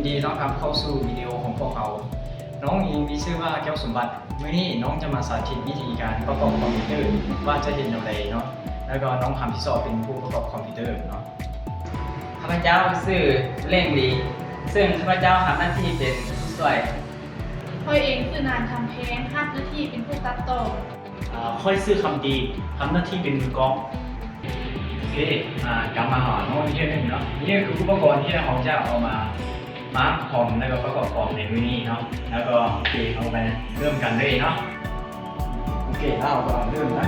ດີຕ້ອນຮັບເຂົ້າສູ່ວິດີໂອຂອງພວກເຮົາ. ນ້ອງເອງມີຊື່ວ່າ ແກ້ວສົມບັດ. ມື້ນີ້ນ້ອງຈະມາສາທິດວິທີການປະກອບຄອມພິວເຕີ ວ່າຈະເຮັດແນວໃດເນາະ, ແລ້ວກໍນ້ອງຮັບຜິດຊອບເປັນຜູ້ປະກອບຄອມພິວເຕີເນາະ. ຂ້າພະເຈົ້າຊື່ ເລັ່ງລີ ເຊິ່ງຂ້າພະເຈົ້າຮັບໜ້າທີ່ເປັນຜູ້ຊ່ວຍ. ຂ້ອຍເອງຊື່ ນາງຄຳແພງ ຮັບໜ້າທີ່ເປັນຜູ້ຕັດຕໍ່. ອາ ຂ້ອຍຊື່ຄຳດີ ຮັບໜ້າທີ່ເປັນມືກ້ອງ. ໂອເຄ ອາ ກັບມາຫານ້ອງອີກເທື່ອໜຶ່ງເນາະ. ນີ້ຄືອຸປະກອນທີ່ເຮົາຈະເອົາມາມາຄອມ ແລ້ວກໍປະກອບຄອມໃນມື້ນີ້ເນາະ. ແລ້ວກໍ ໂອເຄ ເຮົາໄປເລີ່ມກັນເລີຍເນາະ. ໂອເຄ ເຮົາກໍເລີ່ມນະ.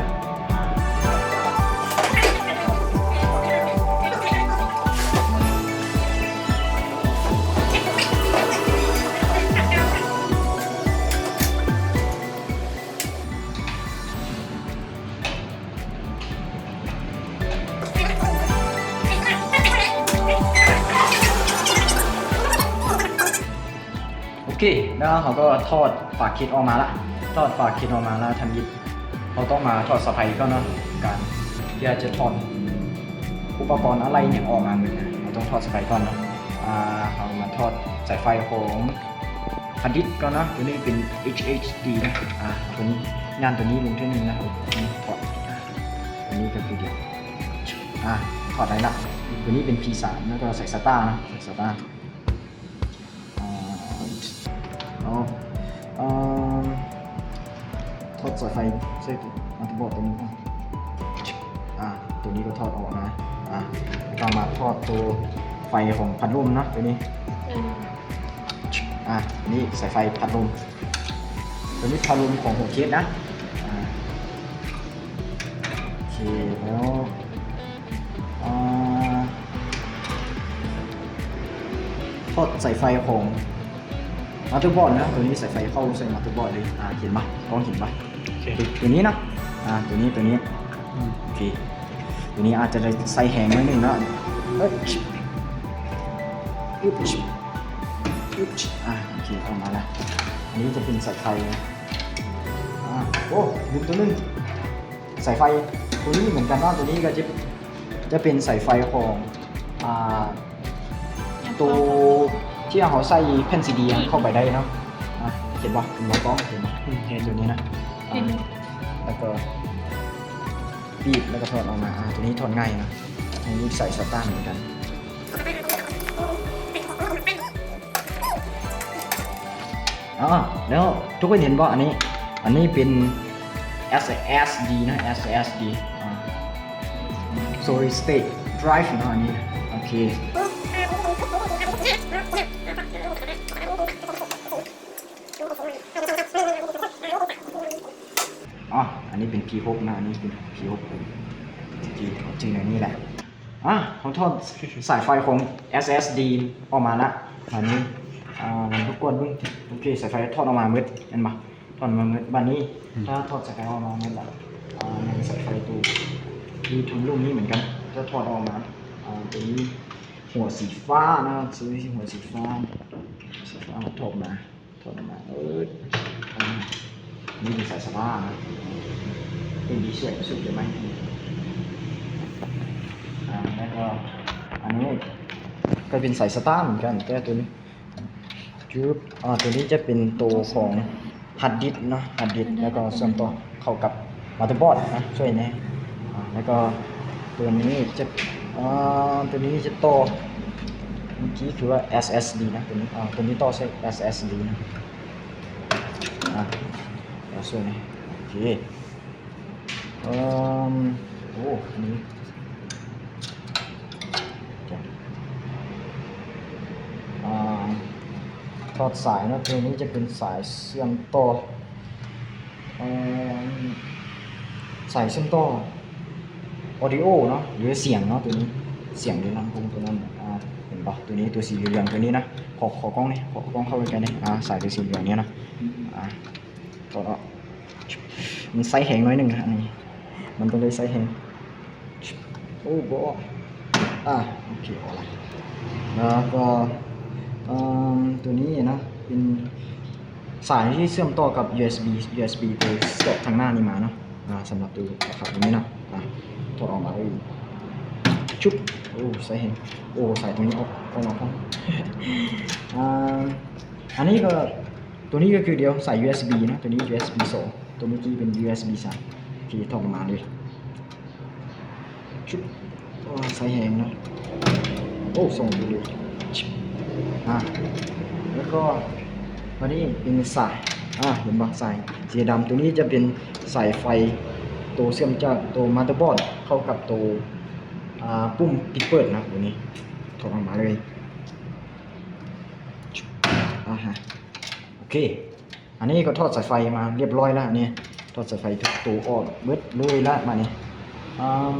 ໂອເຄ ແລ້ວເຮົາກໍຖອດຝາເຄັດອອກມາລະ. ຖອດຝາເຄັດອອກມາລະ ທຳອິດເຮົາຕ້ອງມາຖອດສາຍໄຟກ່ອນເນາະ. ການທີ່ຈະຖອດອຸປະກອນອາໄຫຼ່ຫຍັງອອກມາໝົດນະ ເຮົາຕ້ອງຖອດສາຍໄຟກ່ອນເນາະ. ອາ ເຮົາມາຖອດສາຍໄຟຂອງ ຮາດດິສກ່ອນເນາະ. ຕົວນີ້ເປັນ ເອັດດີ ເນາະ. ອາ ຕົວນີ້ ຢ້ານຕົວນີ້ລົງເທື່ອໜຶ່ງນະ. ອາ ຕົວນີ້ກໍຄືດຽວ ອາ ຖອດໄດ້ລະ. ຕົວນີ້ເປັນ ພີສາມ ແລ້ວກໍໃສ່ສະຕາເນາະ ໃສ່ສະຕາ. ອາ ເອົາ ເອີ່ມ ຖອດສາຍໄຟໃສ່ມາເທີບອດຕົວນີ້ກ່ອນ. ອາ ຕົວນີ້ກໍຖອດອອກນະ. ອາ ແລ້ວກໍມາຖອດຕົວໄຟຂອງພັດລົມເນາະ ຕົວນີ້. ອາ ນີ້ສາຍໄຟພັດລົມ ຕົວນີ້ພັດລົມຂອງຫົວເຂດນະ. ອາ ໂອເຄ ແລ້ວ ອາ ຖອດສາຍໄຟຂອງມາເທີບອດນະ. ຕົວນີ້ສາຍໄຟເຂົ້າໃສ່ມາເທີບອດເລີຍ. ອາ ເຫັນບໍ່? ກ້ອງເຫັນບໍ່? ໂອເຄ ຕົວນີ້ນະ. ອາ ຕົວນີ້ ຕົວນີ້ ອືມ ໂອເຄ ຕົວນີ້ອາດຈະໄດ້ໃຊ້ແຮງໜ້ອຍໜຶ່ງເນາະ. ອາ ໂອເຄ ອອກມາລະ. ອັນນີ້ຈະເປັນສາຍໄຟນະ. ອາ ໂອ້ ລືມຕົວໜຶ່ງ ສາຍໄຟຕົວນີ້ເໝືອນກັນເນາະ. ຕົວນີ້ກໍຈະ ຈະເປັນສາຍໄຟຂອງ ອາ ໂຕທີ່ເຮົາໃສ່ແຜ່ນຊີດີເຂົ້າໄປໄດ້ເນາະ. ອາ ເຫັນບໍ່? ເຫັນບໍ່ກ້ອງ? ເຫັນບໍ່? ອືມ ເຫັນ ຕົວນີ້ນະ. ອາ ເຫັນ ແລ້ວກໍ ປີບ ແລ້ວກໍຖອດອອກມາ. ອາ ຕົວນີ້ຖອດງ່າຍເນາະ. ອັນນີ້ໃສ່ສະຕາເໝືອນກັນ. ອໍ ແລ້ວທຸກຄົນເຫັນບໍ່? ອັນນີ້ ອັນນີ້ເປັນ ເອສເອສດີ ນະ ເອສເອສດີ ອາ solid state drive ເນາະ ອັນນີ້. ໂອເຄ ອໍ ອັນນີ້ເປັນ ພີຫົກ ນະ ອັນນີ້ເປັນ ພີຫົກ ທີ່ເອົາຈື່ແນວນີ້ແຫຼະ. ອາ ເຮົາຖອດສາຍໄຟຂອງ ເອສເອສດີ ອອກມາລະ. ບາດນີ້ ອາ ມາກວດເບິ່ງ. ໂອເຄ ສາຍໄຟຖອດອອກມາໝົດ ແມ່ນບໍ່? ຖອດອອກມາໝົດ. ບາດນີ້ ອືມ ຖ້າຖອດສາຍໄຟອອກມາໝົດລະ ອາ ຍັງສາຍໄຟໂຕທີ່ທາງລຸ່ມນີ້ເໝືອນກັນ ຈະຖອດອອກມາ. ອາ ໂຕນີ້ຫົວສີຟ້ານະ ໂຕນີ້ຫົວສີຟ້າ ສີຟ້າຖອດມາ. ຖອດອອກມາ ເອີ ອາ ນີ້ເປັນສາຍສະຕານະ ເປັນດີເຊນສຸດເລີຍໄໝ? ອາ ແລ້ວກໍອັນນີ້ກໍເປັນສາຍສະຕາເໝືອນກັນ ແຕ່ຕົວນີ້ ຈຶບ ອາ ຕົວນີ້ຈະເປັນໂຕຂອງຮາດດິສເນາະ ຮາດດິສ ແລ້ວກໍເຊື່ອມຕໍ່ເຂົ້າກັບ ມາເທີບອດນະ ຊ່ວຍແດ່. ອາ ແລ້ວກໍຕົວນີ້ຈະ ອາ ຕົວນີ້ຈະຕໍ່ ເມື່ອກີ້ຄືວ່າ ເອສເອສດີ ນະ ຕົວນີ້ ອາ ຕົວນີ້ຕໍ່ໃສ່ ເອສເອສດີ ນະ. ອາ ແລ້ວຊ່ວຍແດ່ ໂອເຄ. ເອີ່ມ ໂອ້ ອັນນີ້ ອາ ຖອດສາຍເນາະ ຕົວນີ້ຈະເປັນສາຍເຊື່ອມຕໍ່ ເອີ່ມ ສາຍເຊື່ອມຕໍ່ audio ເນາະ ຫຼືສຽງເນາະ ຕົວນີ້ ສຽງຢູ່ລຳໂພງຕົວນັ້ນ. ອາ ເຫັນບໍ່? ຕົວນີ້ ຕົວສີເຫຼືອງໆ ຕົວນີ້ນະ ຂໍ ຂໍກ້ອງນີ້ ຂໍກ້ອງເຂົ້າໃກ້ໆນີ້ ອາ ສາຍຕົວສີເຫຼືອງນີ້ນະ. ອາ ຖອດອອກ ມັນໃຊ້ແຮງໜ້ອຍໜຶ່ງນະ ອັນນີ້ ມັນຕ້ອງໄດ້ໃຊ້ແຮງ. ໂອ້ ບໍ່ອອກ. ອາ ໂອເຄ ອອກລະ. ແລ້ວກໍ ເອີ່ມ ຕົວນີ້ນະ ເປັນສາຍທີ່ເຊື່ອມຕໍ່ກັບ ຢູເອສບີ ຢູເອສບີ ຕົວສອດທາງໜ້ານີ້ມາເນາະ. ອາ ສຳລັບຕົວຂາດຕົວນີ້ເນາະ. ອາ ຖອດອອກມາເລີຍ. ຊຸບ ໂອ້ ສາຍແຮງ ໂອ້ ສາຍຕົງນີ້ອອກ ອອກມາພ້ອມ ອ່າ ອັນນີ້ກໍ ຕົວນີ້ກໍຄືດຽວ ສາຍຢູເອັສບີເນາະ ຕົວນີ້ຢູເອັສບີສອງ ຕົວເມື່ອກີ້ເປັນຢູເອັສບີສາມ ໂອເຄ ຖອດອອກມາເລີຍ ຊຸບ ໂອ້ ສາຍແຮງເນາະ ໂອ້ ສົ່ງດີເລີຍ ອ່າ ແລ້ວກໍ ອັນນີ້ເປັນສາຍ ອ່າ ເຫັນບໍ່ ສາຍສີດຳ ຕົວນີ້ຈະເປັນສາຍໄຟ ໂຕເຊື່ອມຈາກໂຕມາເທີບອດເຂົ້າກັບໂຕ ອ່າ ປຸ່ມປິດເປີດນະ ຕົວນີ້ຖອດອອກມາເລີຍ ອ່າຮະ ໂອເຄ ອັນນີ້ກໍຖອດສາຍໄຟມາຮຽບຮ້ອຍແລ້ວ ອັນນີ້ຖອດສາຍໄຟທຸກໂຕອອກເບິດເລີຍລະບາດນີ້ ອ່າ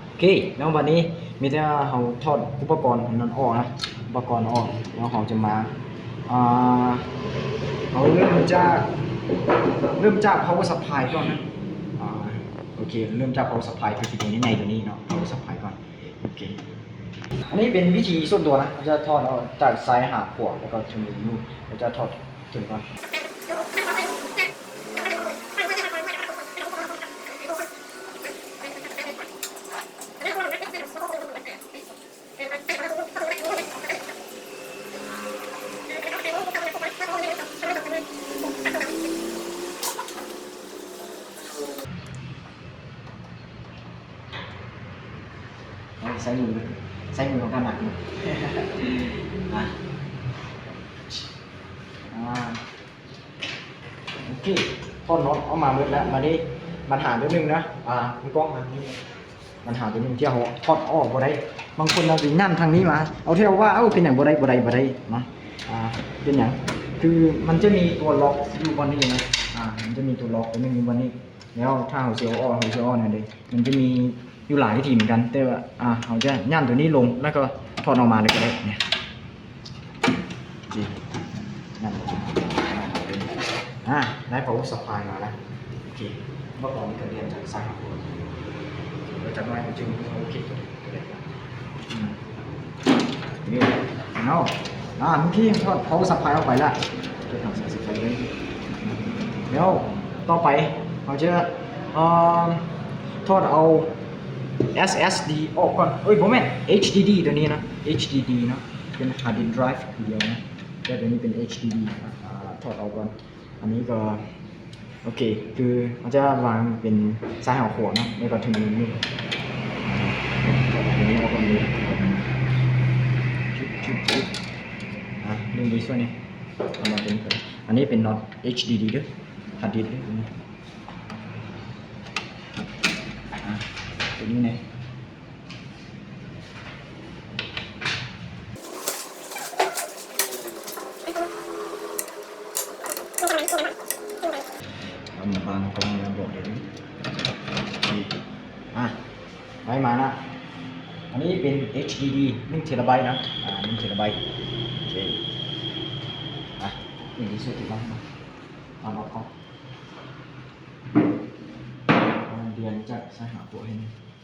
ໂອເຄ ແລ້ວບາດນີ້ມີແຕ່ເຮົາຖອດອຸປະກອນອັນນັ້ນອອກນະ ອຸປະກອນອອກ ແລ້ວເຮົາຈະມາ ອ່າ ເຮົາເລີ່ມຈາກ ເລີ່ມຈາກພາວເວີຊັບພາຍກ່ອນນະ ອ່າ ໂອເຄ ເລີ່ມຈາກພາວເວີຊັບພາຍ ຄືຕົວໃຫຍ່ໆຕົວນີ້ເນາະ ພາວເວີຊັບພາຍກ່ອນ ໂອເຄ ອັນນີ້ເປັນວິທີສ່ວນຕົວນະ ເຮົາຈະຖອດເອົາຈາກຊ້າຍຫາຂວາ ແລ້ວກໍເທິງນີ້ ເຮົາຈະຖອດເທິງກ່ອນ ໃຊ້ມື ໃຊ້ມືຂອງທ່ານໜັກຢູ່ ອ່າ ອ່າ ໂອເຄ ຖອດນັອດອອກມາໝົດແລ້ວ ມາເດ້ ບັນຫາຕົວໜຶ່ງນະ ອ່າ ມີກ້ອງມານີ້ ບັນຫາຕົວໜຶ່ງທີ່ເຮົາຖອດອອກບໍ່ໄດ້ ບາງຄົນເອົາໄປຍັ້ນທາງນີ້ມາ ເອົາແຖວວ່າ ເອົາ ເປັນຫຍັງບໍ່ໄດ້ ບໍ່ໄດ້ ບໍ່ໄດ້ເນາະ ອ່າ ເປັນຫຍັງ ຄືມັນຈະມີຕົວລັອກຢູ່ບ່ອນນີ້ນະ ອ່າ ມັນຈະມີຕົວລັອກຕົວໜຶ່ງຢູ່ບ່ອນນີ້ ແລ້ວຖ້າເຮົາຊິເອົາອອກ ເຮົາຊິເອົາອອກແນວໃດ ມັນຈະມີຢູ່ຫຼາຍວິທີເໝືອນກັນ ແຕ່ວ່າ ອ່າ ເຮົາຈະຍັ້ນຕົວນີ້ລົງ ແລ້ວກໍຖອດອອກມາເລີຍກໍໄດ້ ນີ້ ໂອເຄ ນັ້ນ ອ່າ ໄດ້ພາວເວີຊັບພາຍມາແລ້ວ ໂອເຄ ບໍ່ຕ້ອງມີການລຽນຈາກຊ້າຍຫາຂວາ ແລ້ວຈັກໜ້ອຍມັນຈຶ່ງໂອເຄ ໂຕໃດ ອືມ ນີ້ເນາະ ອ່າ ເມື່ອກີ້ຖອດພາວເວີຊັບພາຍອອກໄປແລ້ວ ເກັບທາງສາຍສະໄຟເລີຍ ແລ້ວຕໍ່ໄປເຮົາຈະ ເອີ່ມ ຖອດເອົາເອັສເອັສດີອອກກ່ອນ ເອີຍ ບໍ່ແມ່ນ ເອັດດີດີ ຕົວນີ້ນະ ເອັດດີດີເນາະ ເປັນຮາດດິສດຣາຍຄືດຽວນະ ແຕ່ຕົວນີ້ເປັນເອັດດີດີ ອ່າ ຖອດອອກກ່ອນ ອັນນີ້ກໍ ໂອເຄ ຄືເຮົາຈະວາງເປັນຊ້າຍຫາຂວາເນາະ ແລ້ວກໍເທິງນີ້ ເທິງນີ້ເອົາກ່ອນເລີຍ ຊຶບ ຊຶບ ຊຶບ ອ່າ ເລີ່ມດ້ວຍສ່ວນນີ້ ເອົາມາເປັນ ອັນນີ້ເປັນນັອດເອັດດີດີເດີ ຮາດດິສເດີ ຕົວນີ້ ອ່າ ຕົວນີ້ແນ່ ເອົາມາວາງກ່ອນແລ້ວບອກໄດ້ເດີ ນີ້ ອ່າ ໄດ້ມານະ ອັນນີ້ເປັນເອັດດີດີ ໜຶ່ງເທລາໄບນະ ອ່າ ໜຶ່ງເທລາໄບ ໂອເຄ ອ່າ ນີ້ທີ່ສຸດທີ່ວ່າ ເອົາອອກກ່ອນ ເດືອນຈາກສາຍຫາພວກໃຫ້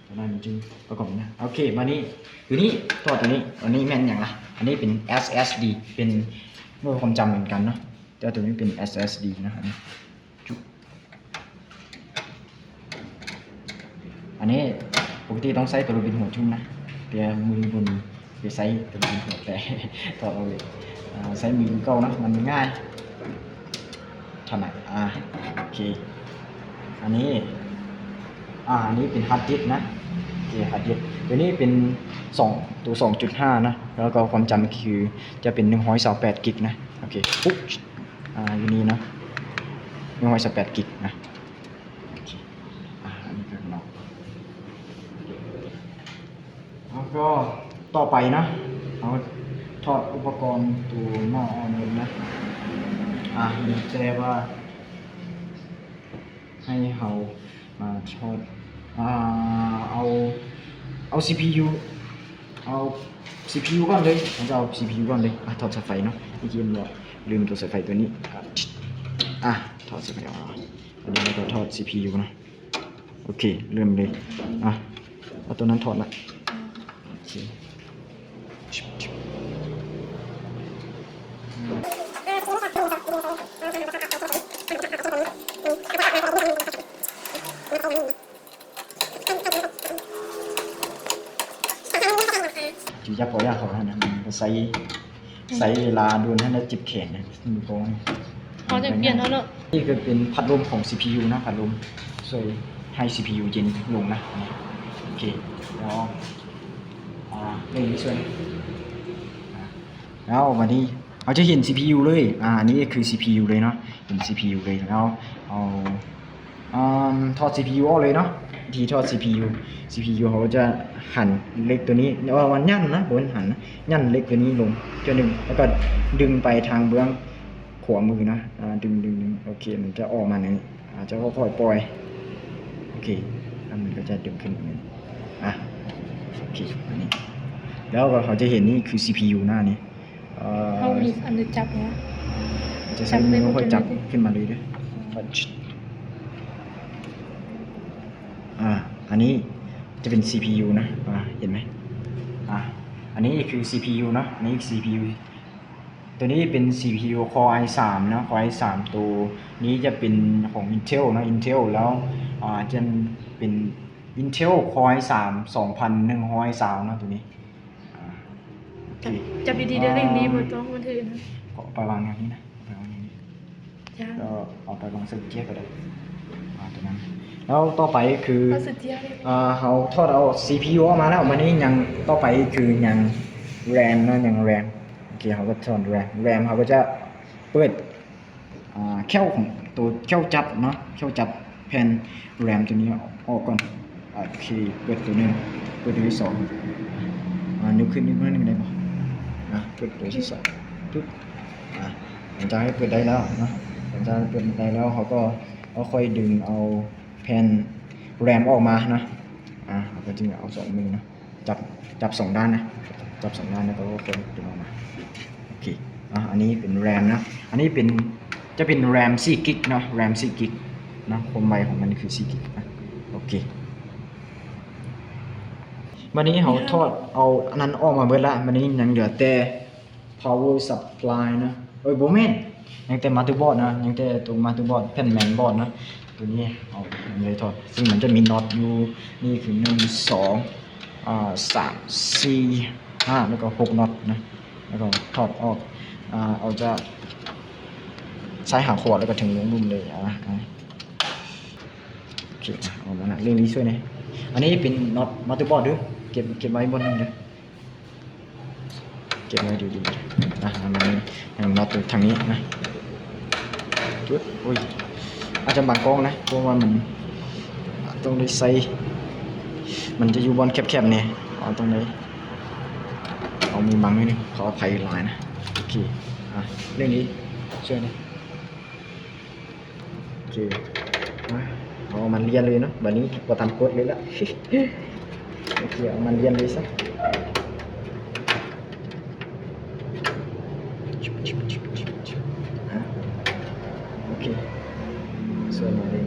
ຕົວນັ້ນມັນຈຶ່ງປະກອບນະ ໂອເຄ ບາດນີ້ ຕົວນີ້ ຕໍ່ຕົວນີ້ ອັນນີ້ແມ່ນຫຍັງລະ ອັນນີ້ເປັນເອັສເອັສດີ ເປັນໜ່ວຍຄວາມຈຳເໝືອນກັນເນາະ ແຕ່ຕົວນີ້ເປັນເອັສເອັສດີນະ ອັນນີ້ ຈຸ ອັນນີ້ປົກກະຕິຕ້ອງໃຊ້ຕົວລູກບິດຫົວຈຸ້ມນະ ແຕ່ມື້ນີ້ບໍ່ມີ ໄປໃຊ້ຕົວນີ້ ແຕ່ຖອດອອກເລີຍ ອ່າ ໃຊ້ມືຄືເກົ່າເນາະ ມັນງ່າຍ ຖະໜັດ ອ່າ ໂອເຄ ອັນນີ້ ອ່າ ອັນນີ້ເປັນຮາດດິສນະ ໂອເຄ ຮາດດິສ ຕົວນີ້ເປັນສອງ ຕົວສອງຈຸດຫ້ານະ ແລ້ວກໍຄວາມຈຳຄືຈະເປັນໜຶ່ງຮ້ອຍຊາວແປດກິກນະ ໂອເຄ ປຸບ ອ່າ ຢູ່ນີ້ເນາະ ໜຶ່ງຮ້ອຍຊາວແປດກິກນະ ໂອເຄ ອ່າ ອັນນີ້ກໍເນາະ ແລ້ວກໍຕໍ່ໄປນະ ເຮົາຖອດອຸປະກອນຕົວໝໍ້ອອກເລີຍນະ ອ່າ ມີແຕ່ວ່າໃຫ້ເຮົາ ອ່າ ຖອດ ອ່າ ເອົາ ເອົາຊີພີຢູ ເອົາຊີພີຢູກ່ອນເລີຍ ເຮົາຈະເອົາຊີພີຢູກ່ອນເລີຍ ອ່າ ຖອດສາຍໄຟເນາະ ເມື່ອກີ້ເຫັນບໍ່ ລືມຕົວສາຍໄຟຕົວນີ້ ອ່າ ຖອດສາຍໄຟອອກ ອັນນີ້ເຮົາກໍຖອດຊີພີຢູເນາະ ໂອເຄ ເລີ່ມເລີຍ ອ່ະ ເອົາຕົວນັ້ນຖອດລະ ໂອເຄ ອືມ. ໃຊ້ ໃຊ້ເວລາດົນຫັ້ນລະເຈັບແຂນນະ ມືໂປ້ງ. ເຮົາຈະປ່ຽນເອົາເນາະ. ນີ້ກໍເປັນພັດລົມຂອງຊີພີຢູນະ ພັດລົມຊ່ວຍໃຫ້ຊີພີຢູເຢັນລົງນະ. ໂອເຄ ແລ້ວ ອ່າ ເລື່ອງນີ້ຊ່ວຍ ອ່າ ແລ້ວບັດນີ້ເຮົາຈະເຫັນຊີພີຢູເລີຍ. ອ່າ ອັນນີ້ຄືຊີພີຢູເລີຍເນາະ ເປັນຊີພີຢູເລີຍ. ແລ້ວເອົາ ອ່າ ຖອດຊີພີຢູອອກເລີຍເນາະ. ທີ່ຖອດຊີພີຢູ ຊີພີຢູເຮົາຈະຫັນເຫຼັກຕົວນີ້ ເອີ້ນວ່າຢັນນະ ບໍ່ແມ່ນຫັນນະ ຢັນເຫຼັກຕົວນີ້ລົງເທື່ອໜຶ່ງ ແລ້ວກໍດຶງໄປທາງເບື້ອງຂວາມືນະ. ອ່າ ດຶງ ດຶງ ດຶງ ໂອເຄ ມັນຈະອອກມາແນວນີ້. ອ່າ ຈະຄ່ອຍໆປ່ອຍ. ໂອເຄ ແລ້ວມັນກໍຈະດຶງຂຶ້ນມາແນວນີ້. ອ່າ ໂອເຄ ອັນນີ້ ແລ້ວກໍເຮົາຈະເຫັນນີ້ຄືຊີພີຢູນະ ນີ້ ເອີ ເຮົາມີອັນນີ້ຈັບເນາະ ຈະໃຊ້ມືຄ່ອຍຈັບຂຶ້ນມາເລີຍເດີ້. ອ່າ ອັນນີ້ຈະເປັນຊີພີຢູນະ. ອ່າ ເຫັນໄໝ? ອ່າ ອັນນີ້ຄືຊີພີຢູເນາະ ອັນນີ້ຊີພີຢູ. ຕົວນີ້ເປັນຊີພີຢູຄໍໄອສາມເນາະ ຄໍໄອສາມ. ຕົວນີ້ຈະເປັນຂອງອິນເທວເນາະ ອິນເທວ. ແລ້ວ ອ່າ ຈະເປັນອິນເທວຄໍໄອສາມ ສອງພັນໜຶ່ງຮ້ອຍຊາວເນາະ ຕົວນີ້. ອ່າ ຈັບ ຈັບດີໆເດີ້ ເລັ່ງດີ ບໍ່ຕ້ອງມັນຖືກນະ. ເອົາໄປວາງແນວນີ້ນະ ເອົາໄປວາງແນວນີ້. ເອົາໄປວາງເຊິ່ງເຈ້ຍກໍໄດ້ ອ່າ ຕົວນັ້ນ. ແລ້ວຕໍ່ໄປຄື ເອົາເຊິ່ງເຈ້ຍ ອ່າ ເຮົາຖອດເອົາຊີພີຢູອອກມາແລ້ວ ບັດນີ້ຍັງ ຕໍ່ໄປຄືຍັງແຣມເນາະ ຍັງແຣມ. ໂອເຄ ເຮົາກໍຖອດແຣມ ແຣມເຮົາກໍຈະເປີດ ອ່າ ແຂ້ວຂອງໂຕ ແຂ້ວຈັບເນາະ ແຂ້ວຈັບແຜ່ນແຣມຕົວນີ້ອອກກ່ອນ. ໂອເຄ ເປີດຕົວໜຶ່ງ ເປີດຕົວທີສອງ. ອ່າ ຍົກຂຶ້ນອີກໜ້ອຍໜຶ່ງໄດ້ບໍ່? ອ່າ ເປີດຕົວທີສອງ ປຶບ. ອ່າ ຫຼັງຈາກເປີດໄດ້ແລ້ວເນາະ ຫຼັງຈາກເປີດໄດ້ແລ້ວ ເຮົາກໍຄ່ອຍດຶງເອົາແຜ່ນແຣມອອກມາເນາະ. ອ່າ ເຮົາກໍຈຶ່ງເອົາສອງມືເນາະ ຈັບ ຈັບສອງດ້ານນະ ຈັບສອງດ້ານ ແລ້ວກໍຄ່ອຍດຶງອອກມາ. ໂອເຄ ອ່າ ອັນນີ້ເປັນແຣມນະ ອັນນີ້ເປັນ ຈະເປັນແຣມສີ່ກິກເນາະ ແຣມສີ່ກິກເນາະ ຄວາມໄວຂອງມັນຄືສີ່ກິກນະ. ໂອເຄ ບັດນີ້ເຮົາຖອດເອົາອັນນັ້ນອອກມາເບິດລະ ບັດນີ້ຍັງເຫຼືອແຕ່ ພາວເວີຊັບພລາຍນະ ເອີຍ ບໍ່ແມ່ນ ຍັງແຕ່ມາເທີບອດນະ ຍັງແຕ່ໂຕມາເທີບອດ ແຜ່ນແມນບອດນະ. ໂຕນີ້ເຮົາຍັງບໍ່ໄດ້ຖອດ ຊຶ່ງມັນຈະມີນັອດຢູ່ ນີ້ຄືໜຶ່ງ ສອງ ອ່າ ສາມ ສີ່ ຫ້າ ແລ້ວກໍຫົກນັອດນະ. ແລ້ວກໍຖອດອອກ ອ່າ ເອົາຈາກຊ້າຍຫາຂວາ ແລ້ວກໍເທິງລົງລຸ່ມເລີຍ. ອ່າ ໂອເຄ ອອກມາລະ ເລື່ອງນີ້ຊ່ວຍແດ່. ອັນນີ້ເປັນນັອດມາເທີບອດເດີ້ ເກັບ ເກັບໄວ້ບ່ອນໜຶ່ງເດີ້. ເກັບໄວ້ດີໆ ອ່ະ ອັນນີ້ຍັງນັອດຢູ່ທາງນີ້ນະ. ໂອ້ຍ ອາດຈະບັງກ້ອງນະ ເພາະວ່າມັນຕ້ອງໄດ້ໃສ່ ມັນຈະຢູ່ບ່ອນແຄບໆແດ່ ເອົາ ຕ້ອງໄດ້ເອົາມືບັງໜ້ອຍໜຶ່ງ ຂໍອະໄພຫຼາຍນະ. ໂອເຄ ອ່ະ ເລື່ອງນີ້ຊ່ວຍແດ່. ໂອເຄ ມາ ເອົາມັນລຽນເລີຍເນາະ ບາດນີ້ບໍ່ຕາມກົດເລີຍລະ. ໂອເຄ ເອົາມັນລຽນເລີຍຊະ. ອ່ະ ໂອເຄ ສ່ວນມາເລີຍ.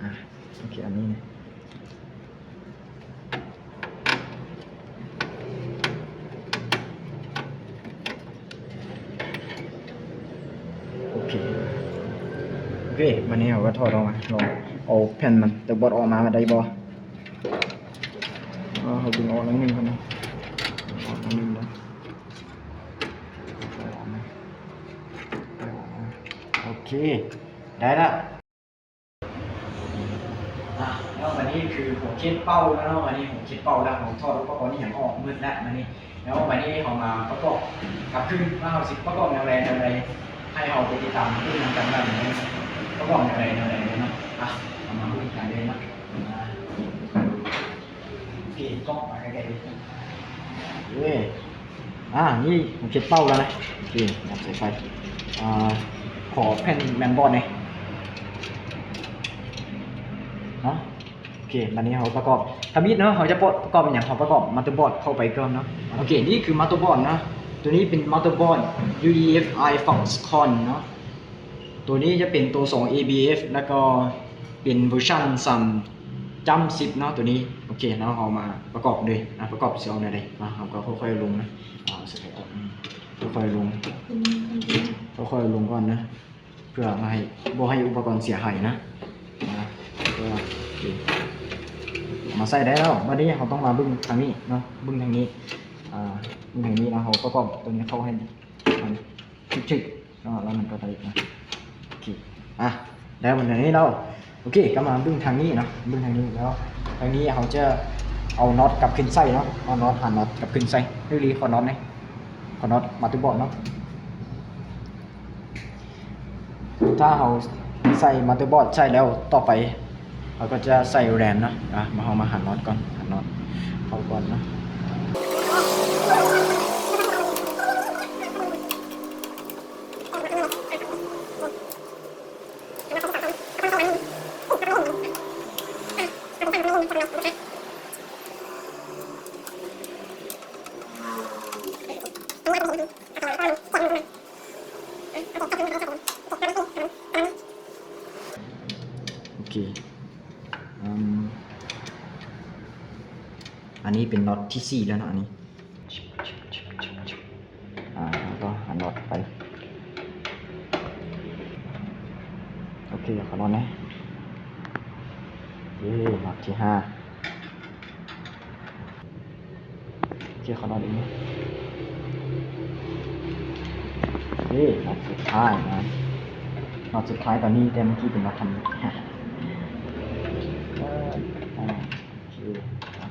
ອ່ະ ໂອເຄ ອັນນີ້ນະ. ໂອເຄ ໂອເຄ ບາດນີ້ເຮົາກໍຖອດອອກມາ ລອງເອົາແຜ່ນມັນເຕີບອດອອກມາ ວ່າໄດ້ບໍ່. ເຮົາດຶງອອກໜ້ອຍໜຶ່ງກ່ອນນະ ອອກໜ້ອຍໜຶ່ງເດີ້. ໂອເຄ ໄດ້ລະ. ອ່ະ ແລ້ວບາດນີ້ຄືຫົວເຂດເປົ້າແລ້ວເນາະ ບາດນີ້ຫົວເຂດເປົ້າແລ້ວ ເຮົາຖອດອຸປະກອນອີ່ຫຍັງອອກໝົດແລ້ວບາດນີ້. ແລ້ວບາດນີ້ເຮົາມາປະກອບກັບຄືນວ່າເຮົາຊິປະກອບແນວໃດແນວໃດ ໃຫ້ເຮົາໄປຕິດຕາມເບິ່ງນຳກັນວ່າມັນປະກອບແນວໃດແນວໃດເນາະ. ອ່ະ ເຮົາມາເບິ່ງກັນເລີຍເນາະ. ອ່າ ໂອເຄ ກ້ອງມາໃກ້ໆເລີຍ. ເອີ ອ່າ ນີ້ເຂົາເກັບເປົ້າແລ້ວນະ. ໂອເຄ ຫຍັບສາຍໄຟ ອ່າ ຂໍແຜ່ນແມນບອດແດ່ເນາະ. ໂອເຄ ບາດນີ້ເຮົາປະກອບທຳອິດເນາະ ເຮົາຈະປະກອບຫຍັງ ເຮົາປະກອບມາເຕີບອດເຂົ້າໄປກ່ອນເນາະ. ໂອເຄ ນີ້ຄືມາເຕີບອດເນາະ ໂຕນີ້ເປັນມາເຕີບອດ ຢູອີເອັຟໄອ ຟອກຄອນເນາະ. ໂຕນີ້ຈະເປັນໂຕສອງເອບີເອັຟ ແລ້ວກໍເປັນເວີຊັນສາມຈ້ຳສິບເນາະ ໂຕນີ້. ໂອເຄ ແລ້ວເຮົາມາປະກອບເລີຍນະ ປະກອບຊິເອົາແນວໃດ ມາ ເຮົາກໍຄ່ອຍໆລົງນະ ເອົາສາຍໄຟອອກ ຄ່ອຍໆລົງ ຄ່ອຍໆລົງກ່ອນນະ ເພື່ອບໍ່ໃຫ້ ບໍ່ໃຫ້ອຸປະກອນເສຍຫາຍນະ ນະ ເພື່ອ ເອົາມາໃສ່ໄດ້ແລ້ວ. ບັດນີ້ເຮົາຕ້ອງມາເບິ່ງທາງນີ້ເນາະ, ເບິ່ງທາງນີ້ ອ່າ ເບິ່ງທາງນີ້ເນາະ. ເຮົາປະກອບຕົວນີ້ເຂົ້າໃຫ້ມັນຖືກໆເນາະ ແລ້ວມັນກໍໄດ້ເນາະ. ໂອເຄ ອ່ະ ໄດ້ບັດນີ້ແລ້ວ. ໂອເຄ ກໍມາເບິ່ງທາງນີ້ເນາະ, ເບິ່ງທາງນີ້ແລ້ວ. ທາງນີ້ເຮົາຈະເອົານັອດກັບຄືນໃສ່ເນາະ, ເອົານັອດ ຫານັອດກັບຄືນໃສ່. ເຮີລີ ຂໍນັອດແດ່, ຂໍນັອດມາເຕີບອດເນາະ. ຖ້າເຮົາໃສ່ມາເຕີບອດໃສ່ແລ້ວ ຕໍ່ໄປເຮົາກໍຈະໃສ່ແຣມເນາະ. ອ່ະ ມາ ເຮົາມາຫານັອດກ່ອນ, ຫານັອດເຂົ້າກ່ອນເນາະ. ໂອເຄ ອືມ ອັນນີ້ເປັນນັອດທີສີ່ແລ້ວເນາະ ອັນນີ້. ອ່າ ແລ້ວກໍຫານັອດໄປ. ໂອເຄ ຂໍນັອດແດ່. ເອີ ນັອດທີຫ້າ. ໂອເຄ ຂໍນັອດອີກ. ເອີ ນັອດສຸດທ້າຍນະ, ນັອດສຸດທ້າຍຕອນນີ້, ແຕ່ເມື່ອກີ້ເປັນນັອດທຳອິດ. ເອີ ອ່າ ໂອເຄ ອ່ະ